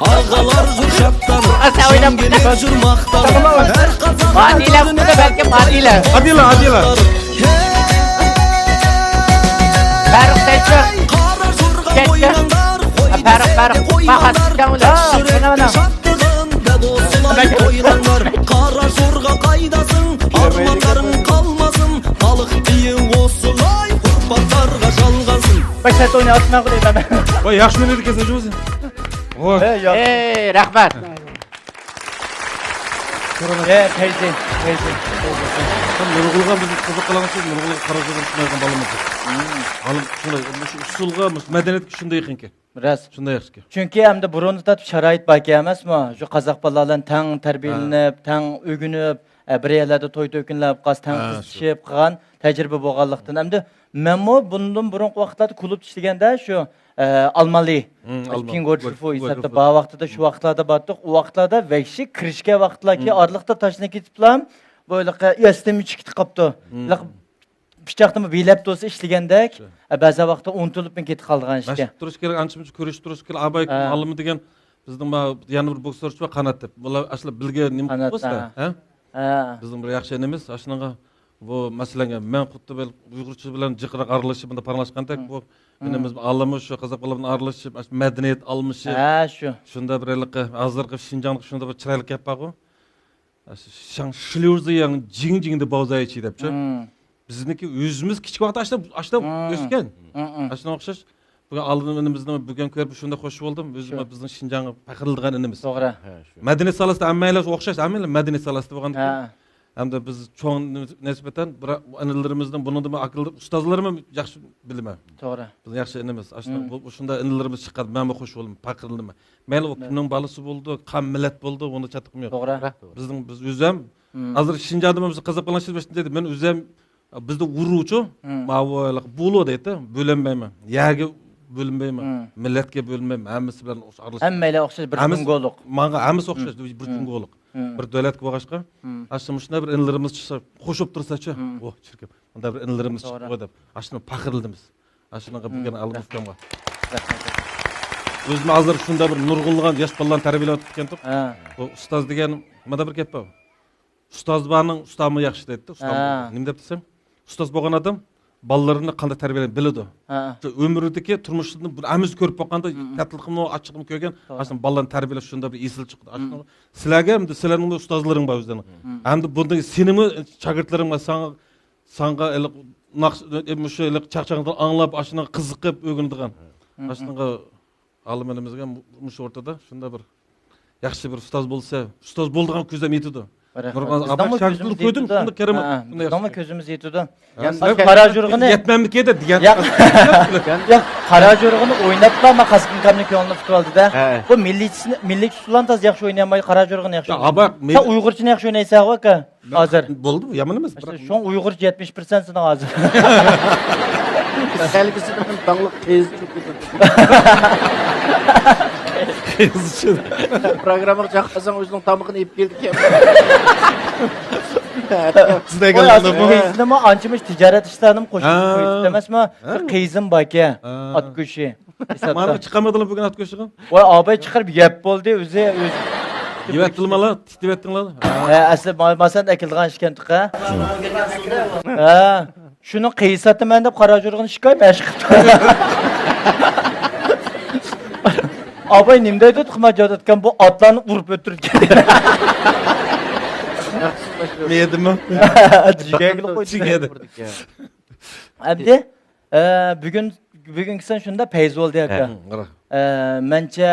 ئاغىلار زور شادلانىپ، سەن ئويناپ جىڭگىلىپ جۈر ماختانىپ، ھەر قازانغان مادىلە، بۇ بەلكىم مادىلە. ئادىلە، ئادىلە. فاروق سەنچۇ. كەتتى. فاروق، فاروق. باھاس، كەڭ ئۇلار. مانا، مانا. قارا جورغا قايداسىڭ، ئارمانلىرىڭ قالماسۇن، بالىق بىيى ئوسۇلاي، قۇربانلارغا شالغانسىن. باش سەت ئويناۋاتىمەن غۇلى مەن. ۋاي، ياخشى ئوينايدىكەنسىز ئۆزى. ۋاي. ئەي، ياخشى. ئەي، رەھمەت. ئەي، پەيزى، پەيزى، پەيزى. نۇرغۇنلىغان بىز قىزىق قىلغانسىز، نۇرغۇنلىغان قارا جورغا چىقمايدىغان بالىمىز. ھالىم شۇنداي، مۇشۇ ئۇسسۇلغا، مۇشۇ مەدەنىيەتكە شۇنداق يېقىنكەن. راست. شۇنداق ياخشىكەن. چۈنكى ئەمدى بۇرۇندا تارتىپ شارائىت باركەن ئەمەسمۇ؟ شۇ قازاق بالىلار بىلەن تەڭ تەربىيەلىنىپ، ھە. تەڭ ئۆگىنىپ، ئە، بىر يەرلەردە توي تۆكۈنلەپ قالسا، تەڭ ھە، شۇ. قىزىشىپ قىلغان تەجرىبە بولغانلىقتىن. ئەمدى مەنمۇ بۇندىن بۇرۇنقى ۋاقىتلاردا كۇلۇبتا ئىشلىگەندە شۇ، ئە، ئالمالى، ھىم، ئالما-، كىنگ ۋورد فۇ ھېسابتا بار ۋاقتىدا، شۇ ۋاقىتلاردا بارتۇق. ئۇ ۋاقىتلاردا ۋەھشىي كىرىشكەن ۋاقىتلاركى ھىم. ئارىلىقتا تاشلىنىپ كېتىپلا، بۇ ھېلىقى ئەستىن چۈشۈپ كېتىپ قاپتۇ. ھىم. ھېلىقى پىچاقتىنمۇ بىلەپ تۇرسا ئىشلىگەندەك، شۇ. ئە، بەزى ۋاقىتتا ئۇنتۇلۇپمۇ كېتىپ قالىدىغان ئىشكەن. مەشىق تۇرۇش كېرەك، ئانچە-مۇنچە كۈرىشىپ تۇرۇش كېرەك. ئاباي ئالىمى دېگەن بىزنىڭ ما-، يەنە بىر بوكسورچى بار، قانات دەپ. بۇلار ئەسلى بىلگە نېمە قىلىپ قويسا، ھە؟ ھە. بىزنىڭ بىر ياخشى ئىنىمىز، ئاشۇنىڭغا بۇ مەسىلەڭگە مەن خۇددى بىر ئۇيغۇرچە بىلەن جىقراق ئارىلىشىپ، بۇنداق پاراڭلاشقاندەك، بۇ ئىنىمىز ئالىمۇ شۇ قازاق بالا بىلەن ئارىلىشىپ، ئاشۇ مەدەنىيەت ئالمىشىپ، ھە، شۇ. شۇنداق بىر ھېلىقى ھازىرقى شىنجاڭدىكى شۇنداق بىر چىرايلىق گەپ بارغۇ. شاڭ شىليۇزى ياڭ جىڭ جىڭ دە باۋزايچى دەپچۇ. بىزنىڭكى ئۆزىمىز كىچىك ۋاقىتتا ئاشتا، ئاشتا ئۆسكەن. ئاشۇنىڭغا ئوخشاش. بۈگۈن ئالىمىمىزنى بۈگۈن كۆرۈپ شۇنداق خوش بولدۇم. ئۆزۈم شۇ. بىزنىڭ شىنجاڭغا پەخىرلىدىغان ئىنىمىز. توغرا. ھە، شۇ. مەدەنىيەت ساھەسىدە ھەممەيلەن ئوخشاش، ھەممەيلەن مەدەنىيەت ساھەسىدە بولغاندىكىن. ھە. ھەمدە بىز چوڭ نىسبەتەن بىر ئىنىلىرىمىزنىڭ بۇنىڭدىمۇ ئاكىلىرى، ئۇستازلىرىمۇ ياخشى بىلىمەن. توغرا. بىزنىڭ ياخشى ئىنىمىز. ئاشۇنداق بۇ، شۇنداق ئىنىلىرىمىز چىققان، مەنمۇ خوش بولدۇم، پەخىرلىنىمەن. مەيلى ئۇ كىمنىڭ بالىسى بولىدۇ، قان مىللەت بولىدۇ، ئۇنىڭ چاتىقىمۇ يوق. توغرا. بىزنىڭ، بىز ئۆزەم، ھازىر شىنجاڭدا بىز قىزىق بىلەن ئىشلەشتىم دېدى. مەن ئۆزەم، بىزدە ئۇرۇچۇ، ماۋۇ بولۇ دەيدۇ، بۆلەنمەيمەن. يەرگە بۆلۈنمەيمەن، مىللەتكە بۆلۈنمەيمەن، ھەممىسى بىلەن ئارىلىشىپ. ھەممەيلەن ئوخشاش بىر جۇڭگولۇق. ماڭا ھەممىسى ئوخشاش، بىر جۇڭگولۇق. بىر دۆلەتكە بولغاچقا، ئاشۇ مۇشۇنداق بىر ئىنىلىرىمىز چىقسا، قوشۇپ تۇرساچۇ. ئوھ، چىركىن. مۇنداق بىر ئىنىلىرىمىز چىقتىغۇ دەپ، ئاشۇنى پەخىرلىنىمىز. ئاشۇنىڭغا بۈگۈن ئالىم ئۇكامغا. ئۆزىمۇ ھازىر شۇنداق بىر نۇرغۇنلىغان ياش بالىلارنى تەربىيەلەپ ئۆتۈپتىكەنتۇق. بۇ ئۇستاز دېگەن، مانا بىر گەپ بار. ئۇستاز بارنىڭ ئۇستامى ياخشى دەيدۇ. ئۇستام نېمە دەپ دېسەم، ئۇستاز بولغان ئادەم بالىلىرىنى قانداق تەربىيەلەيدۇ بىلىدۇ. شۇ ئۆمرىدىكى تۇرمۇشىدىن بىر ھەممىسى كۆرۈپ باققاندا، تەتلىقىمۇ، ئاچچىقىمۇ كۆرگەن، ئاشۇنداق بالىلارنى تەربىيەلەپ شۇنداق بىر ئېسىل چىقىدۇ. ئاشۇنداق سىلەرگە، ئەمدى سىلەرنىڭ ئۇستازلىرىڭ بار ئۆزلىرىنىڭ. ئەمدى بۇندىن سېنىڭمۇ شاگىرتلىرىڭ بار، ساڭا ساڭا ناخشا، مۇشۇ چاقچاقنى ئاڭلاپ، ئاشۇنىڭغا قىزىقىپ ئۆگىنىدىغان. ئاشۇنىڭغا ئالىم ئىنىمىزگە مۇشۇ ئورتىدا شۇنداق بىر ياخشى بىر ئۇستاز بولسا، ئۇستاز بولىدىغان كۆزەم يېتىدۇ. رەھمەت. نۇرغۇن بىزنىڭمۇ كۆزىمىز يېتىدۇ. ھە، بىزنىڭمۇ كۆزىمىز يېتىدۇ. يەنە قارا جۇرغىنى يەتمەمدىكى دېگەن. ياق، قارا جۇرغىنى ئويناپلا ما قاسقىن كامنى كۆڭلىنى تۇتۇۋالدى-دە. ھە. بۇ مىللىي، مىللىي ئۇسسۇللارنى تازا ياخشى ئوينىيالمايدۇ، قارا جۇرغىنى ياخشى ئوينايدۇ. سەن ئۇيغۇرچىنى ياخشى ئوينايسەن ھازىر. بولدى، يامان ئەمەس. شۇڭا ئۇيغۇرچە يەتمىش پىرسەنت سېنىڭ ھازىر. سەلگىسىدە مەن داڭلىق قېزى چۆكۈپ. قېزى چۆكۈپ. پروگراممىغا چاقىرساڭ ئۆزىنىڭ تامىقىنى ئېلىپ كېلىدىكەن. سىز دېگەن قېزىنىمۇ ئانچە مۇنچە تىجارەت ئىشلارنىمۇ قوشۇپ قويۇپتۇ ئەمەسمۇ؟ قېزىم باركەن، ئات گۆشى. مانا چىقارمىدىڭلار بۈگۈن ئات گۆشىگە؟ ۋاي، ئاباي چىقىرىپ يەپ بولدى ئۆزى، ئۆزى. يەۋەتتىڭلار، تىتىۋەتتىڭلار. ھە، ئەسلى ما-، ماسان ئەكېلىدىغان ئىكەن تۇقا. ھە، شۇنىڭ قېيىسى ساتىمەن دەپ قارا جۇرغىنى شىكايە مەشىق قىپتۇ. ئاباي نېمە دەيدۇ تۇقما جاداتكان بۇ ئاتلارنى ئۇرۇپ ئۆلتۈرىدىكەن. مېيىدىمۇ؟ جىگەرگىلا قويدى. ئەمدى ئە، بۈگۈن، بۈگۈنكى سان شۇنداق پەيز بولدى، ئاكا. ھە. ئە، مەنچە،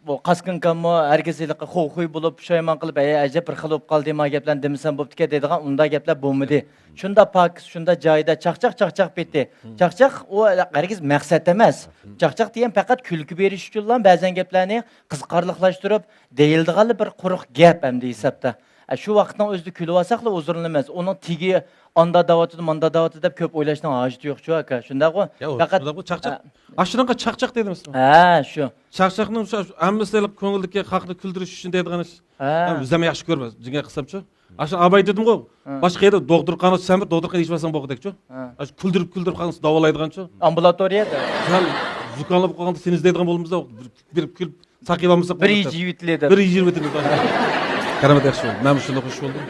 بۇ قاسقىنكاممۇ ھەرگىز ھېلىقى خۇي-خۇي بولۇپ، پۇشايمان قىلىپ، ھەي، ئەجەب بىر خىل بولۇپ قالدى ما گەپلەرنى دېمىسەم بوپتىكەن دەيدىغان ئۇنداق گەپلەر بولمىدى. شۇنداق پاكىز، شۇنداق جايىدا، چاقچاق، چاقچاق پېتى. چاقچاق، ئۇ ھەرگىز مەقسەت ئەمەس. چاقچاق دېگەن پەقەت كۈلكە بېرىش ئۈچۈنلا بەزەن گەپلەرنى قىزىقارلىقلاشتۇرۇپ، دېيىلىدىغانلا بىر قۇرۇق گەپ ئەمدى ھېسابتا. ئە، شۇ ۋاقىتنىڭ ئۆزىدە كۈلۈۋالساقلا ھۇزۇرلىنىمىز. ئۇنىڭ تېگى ئاندا دەۋاتىدۇ، ماندا دەۋاتىدۇ دەپ كۆپ ئويلاشنىڭ ھاجىتى يوق شۇ، ئاكا. شۇنداقغۇ؟ ياق، پەقەت شۇنداقغۇ، چاقچاق. ئە، ئاشۇنىڭغا چاقچاق دېدىمىز. ھە، شۇ. چاقچاقنىڭ شۇ ھەممىسى كۆڭۈلدىكى خەقنى كۈلدۈرۈش ئۈچۈن دەيدىغان ئىش. ھە. ھەم ئۆزۈم ياخشى كۆرمەس، جىڭگە قىلسامچۇ. ئاشۇ ئاباي دېدىمغۇ، باشقا يەردە دوختۇرخانا، سەمىت دوختۇرخانا ئېچىۋالساڭ بولغۇدەكچۇ. ئاشۇ كۈلدۈرۈپ، كۈلدۈرۈپ قالغان داۋالايدىغانچۇ. ئامبۇلاتورىيەدە. سەن زۇكاملاپ قالغاندا سېنى ئىزدەيدىغان بولىمىز-دە، بىر، بىر كۈلۈپ ساقىيىۋالمىساق بىر يىل يېتىلى دەپ. بىر يىل يېتىلى. كارامەت ياخشى بولدى. مەن شۇنداق خۇش بولدۇم.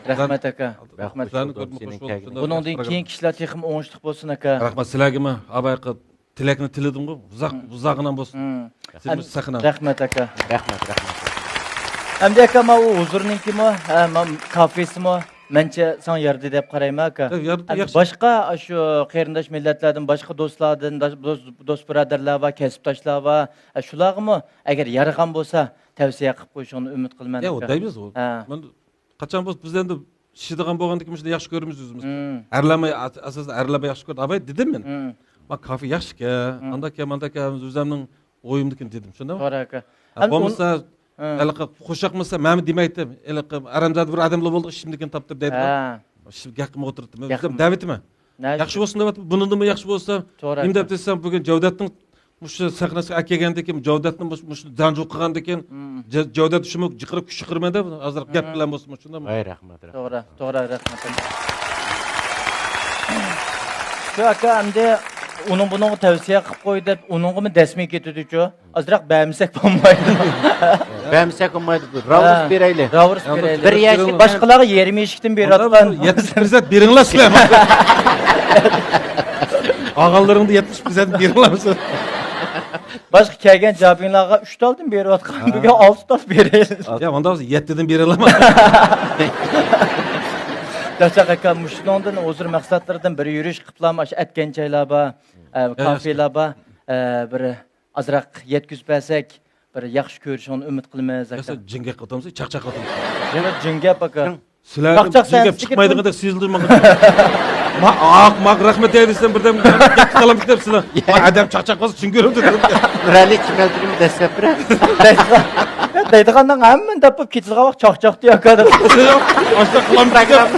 رەھمەت، ئاكا. رەھمەت. سىلەرنى كۆرۈپ خۇش بولدۇم. بۇنىڭدىن كېيىنكى ئىشلار تېخىمۇ ئوڭۇشلۇق بولسۇن، ئاكا. رەھمەت سىلەرگىمۇ. ئاۋاققى تىلەكنى تىلىدىمغۇ. ئۇزاق، ئۇزاققىنە بولسۇن. سىزمۇ ساقىنىڭ. رەھمەت، ئاكا. رەھمەت، رەھمەت. ئەمدى، ئاكا، ما ئۇ ھۇزۇرنىڭكىمۇ، ھە، ما كافېسىمۇ مەنچە ساڭا يارىدى دەپ قارايمەن، ئاكا. يارىدى، ياخشى. باشقا شۇ قېرىنداش مىللەتلەردىن، باشقا دوستلاردىن، دوست، دوست بۇرادەرلەر بار، كەسىپداشلار بار. شۇلارغىمۇ ئەگەر يارىغان بولسا، تەۋسىيە قىلىپ قويۇشۇڭنى ئۈمىد قىلىمەن، ئاكا. دەيمىز ئۇ. ھە. مەن قاچان بولسا بىز ئەمدى ئىشلەيدىغان بولغاندىكىن مۇشۇنداق ياخشى كۆرىمىز ئۆزىمىز. ئەرلەرمۇ ئاساسەن ئەرلەر ياخشى كۆرىدۇ. ئاۋاي دېدىم مەن. ما كافې ياخشىكەن، ئانداككەن، مانداككەن، ئۆزۈمنىڭ ئويۇمدىكىنى دېدىم، شۇنداقمۇ؟ توغرا، ئاكا. بولمىسا، ھېلىقى خۇشياقمىسا، مەنمۇ دېمەيتتىم. ھېلىقى ھارامزادە بىر ئادەملا بولدى، ئىشىمدىكىنى تاپتىم دەيدىغۇ. شۇ گەپ قىلماي ئولتۇرۇپتىمەن. ئۆزۈم دەۋېتىمەن. ياخشى بولسۇن دەۋاتىمەن. بۇنىڭدىنمۇ ياخشى بولسا، نېمە دەپ دېسەم، بۈگۈن جەۋدەتنىڭ مۇشۇ سەھنىسىگە ئەكەلگەندىكىن، جەۋدەتنى مۇشۇ، مۇشۇ دەنجۇ قىلغاندىكىن، جەۋدەت شۇمۇ جىقىرىپ كۈچ چىقىرىمەن دەپ، ئازراق گەپ بىلەن بولسىمۇ، شۇنداقمۇ؟ ۋاي، رەھمەت، رەھمەت. توغرا، توغرا، رەھمەت. شۇ ئاكا ئەمدى ئۇنىڭ بۇنىڭغا تەۋسىيە قىلىپ قوي دەپ، ئۇنىڭغىمۇ دەسمىي كېتىدۇچۇ. ئازراق بەرمىسەك بولمايدۇ. بەرمىسەك بولمايدۇ. راۋۇرۇس بېرەيلى. راۋۇرۇس بېرەيلى. بىر يەشىك، باشقىلارغا يېرىم يەشىكتىن بېرىۋاتقان. يەتمىش پىرسەنت بېرىڭلار سىلەر. ئالغانلىرىڭدا يەتمىش پىرسەنت بېرىڭلار سىلەر. باشقا كەلگەن جابىڭلارغا ئۈچ تالدىن بېرىۋاتقان، بۈگۈن ئالتە تال بېرەيلى. يا، ئۇنداق بولسا يەتتىدىن بېرىۋالامەن. ياخشى ئاكا، مۇشۇنىڭدىن ھۇزۇر مەقسەتلىرىدىن بىر يۈرۈش قىپلام، ئاشۇ ئەتكەن چايلار بار، ئە، كافېلار بار، ئە، بىر ئازراق يەتكۈزۈپ بەرسەك، بىر ياخشى كۆرۈشۈڭنى ئۈمىد قىلىمىز، ئاكا. سەن جىڭگەپ قىلىۋاتامسەن، چاقچاق قىلىۋاتامسەن؟ جىڭ، جىڭگەپ، ئاكا. سىلەر چاقچاق جىڭگەپ چىقمايدىغاندەك سېزىلدى ماڭا. ما، ئاق، ماق رەھمەت دەيدىسەن بىردەم. قالام كېتىپ سىلەر. ما، ئادەم چاقچاق قىلسا چۈشىنگۈرۈم دېدىم. رەلى چىمەلتىرىم دەسسەپ بىر. دەيدىغاننىڭ ھەممىنى تاپىپ كېتىدىغان ۋاقىت چاقچاق دېيە، ئاكا، دەپ. ئاشتا قالام كېتىپ،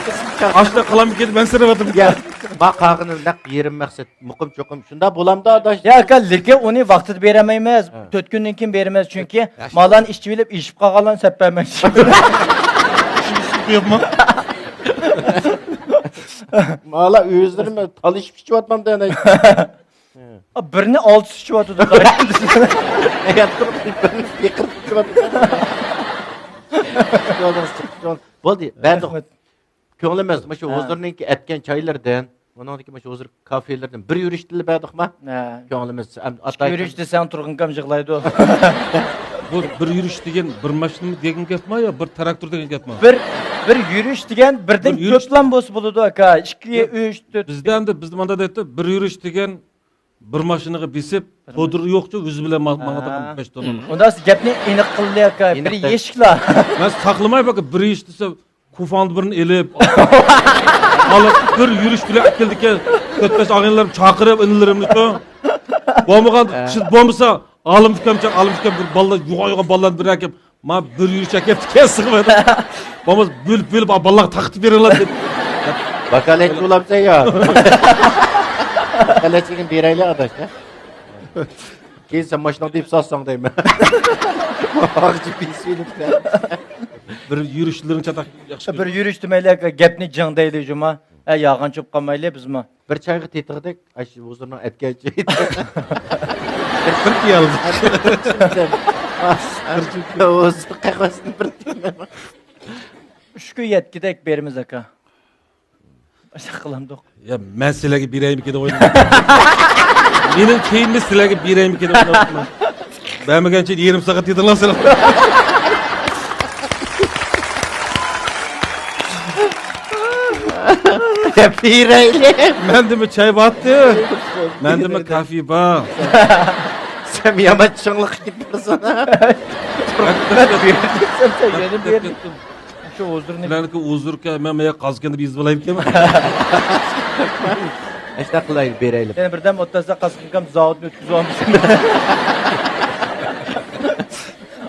ئاشتا قالام كېتىپ مەن سىرىۋاتىمەن. ما، قالغىنى نەق يېرىم مەقسەت. مۇقىم چوقۇم شۇنداق بولامدا، ئاداش؟ يا، ئاكا، لېكىن ئۇنى ۋاقتىدا بېرەلمەيمىز. ھە. تۆت كۈندىن كېيىن بېرىمىز، چۈنكى مالارنى ئىچىۋېلىپ، ئېشىپ قالغانلارنى سەپ بەرمەكچى. مالا ئۆزلىرى تالىشىپ ئىچىۋاتمامدا، ئەنە. ئا، بىرنى ئالتىسى ئىچىۋاتىدۇ. بىرنى پېقىرتىپ ئىچىۋاتىدۇ. بولدى، بەردۇق. رەھمەت. كۆڭلىمىز مۇشۇ ھە. ھۇزۇرنىڭكى ئەتكەن چايلىرىدىن، ئۇنىڭدىكى مۇشۇ ھۇزۇر كافېلىرىدىن بىر يۈرۈشتىلا بەردۇقما؟ ھە. كۆڭلىمىز ئەم-، ئىككى يۈرۈش دېسەڭ تۇرغۇنكام يىغلايدۇ. بۇ بىر يۈرۈش دېگەن بىر ماشىنىمۇ دېگەن گەپما يا بىر تىراكتور دېگەن گەپما؟ بىر، بىر يۈرۈش دېگەن بىردىن بىر يۈرۈش كۆپلام بولسا بولىدۇ، ئاكا. ئىككى، ياق، ئۈچ، تۆت. بىزدە ئەمدى، بىزدە ماندا دەيتتى، بىر يۈرۈش دېگەن بىر ماشىنىغا بېسىپ، بىر تودۇرى يوقچۇ، ئۆزى بىلەن ما-، ھە. ماڭىدىغان بەش توننا. ئۇنداق گەپنى ئېنىق قىلدى، ئاكا. بىر يەشىكلا. مەن ساقلىماي، باكا، بىر يۈرۈش دېسە، پۇفاڭدا بىرنى ئېلىپ، ئالىپ بىر يۈرۈش بىلەن ئەكەلدىكەن. تۆت بەش ئاغىنىلىرىم چاقىرىپ، ئىنىلىرىمنى شۇ. بولمىغان، شۇ بولمىسا، ئالىم ئۇكامچە، ئالىم ئۇكام بىر بالىلار، يوغان يوغان بالىلارنى بىر ئەكەپ، ما بىر يۈرۈش ئەكەپتىكەن سىغىپ. بولمىسا، بۆلۈپ بۆلۈپ، بالىلارغا تارقىتىپ بېرىڭلار دەپ. ۋاكالەتچى بولامسەن يا؟ ۋاكالەتچىگە بېرەيلى، ئاداش. كېيىن سەن ماشىناڭدا دەپ ساتساڭ دەيمەن. ئاغجى بىسىنى بىر يۈرۈشلىرىڭ چاتاق ياخشى. بىر يۈرۈش دېمەيلى، گەپنى جىڭ دەيلى جۇما. ئە، يالغان چوپ قالمايلى بىزمۇ. بىر چايغا تېتىغدەك، ئاشۇ ھۇزۇرنىڭ ئەتكەنچە. بىر پىيالە. ھۇزۇر قەھۋەسىنى بىر تېتىغدەك. ئۈچ كۈن يەتكۈدەك بېرىمىز، ئاكا. ئاشۇنداق قىلامدۇق. يا، مەن سىلەرگە بېرەيمىكىن دەپ ئويلاپ. مېنىڭ كېيىنىمنى سىلەرگە بېرەيمىكىن دەپ ئويلاپتىمەن. بەرمىگەنچە يېرىم سائەت يېتىڭلار سىلەر. يا، بېرەيلى. مەندىمۇ چاي بارتى. مەندىمۇ كافې بار. سەن يامان چىڭلىق كېتىپ بارسانا. سەن يەنە بېرىپ شۇ ئۇزۇرنى. سىلەرنىڭكى ئۇزۇركەن، مەن مايا قازكەندە بىز بولايمىكەن. ئاشۇنداق قىلايلى، بېرەيلى. يەنە بىردەم ئوتتۇرىسىدا قازقىنكام زاۋۇتنى ئۆتكۈزۈۋالمىسۇن.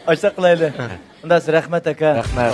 ئاشۇنداق قىلايلى. ئۇنداق، رەھمەت، ئاكا. رەھمەت.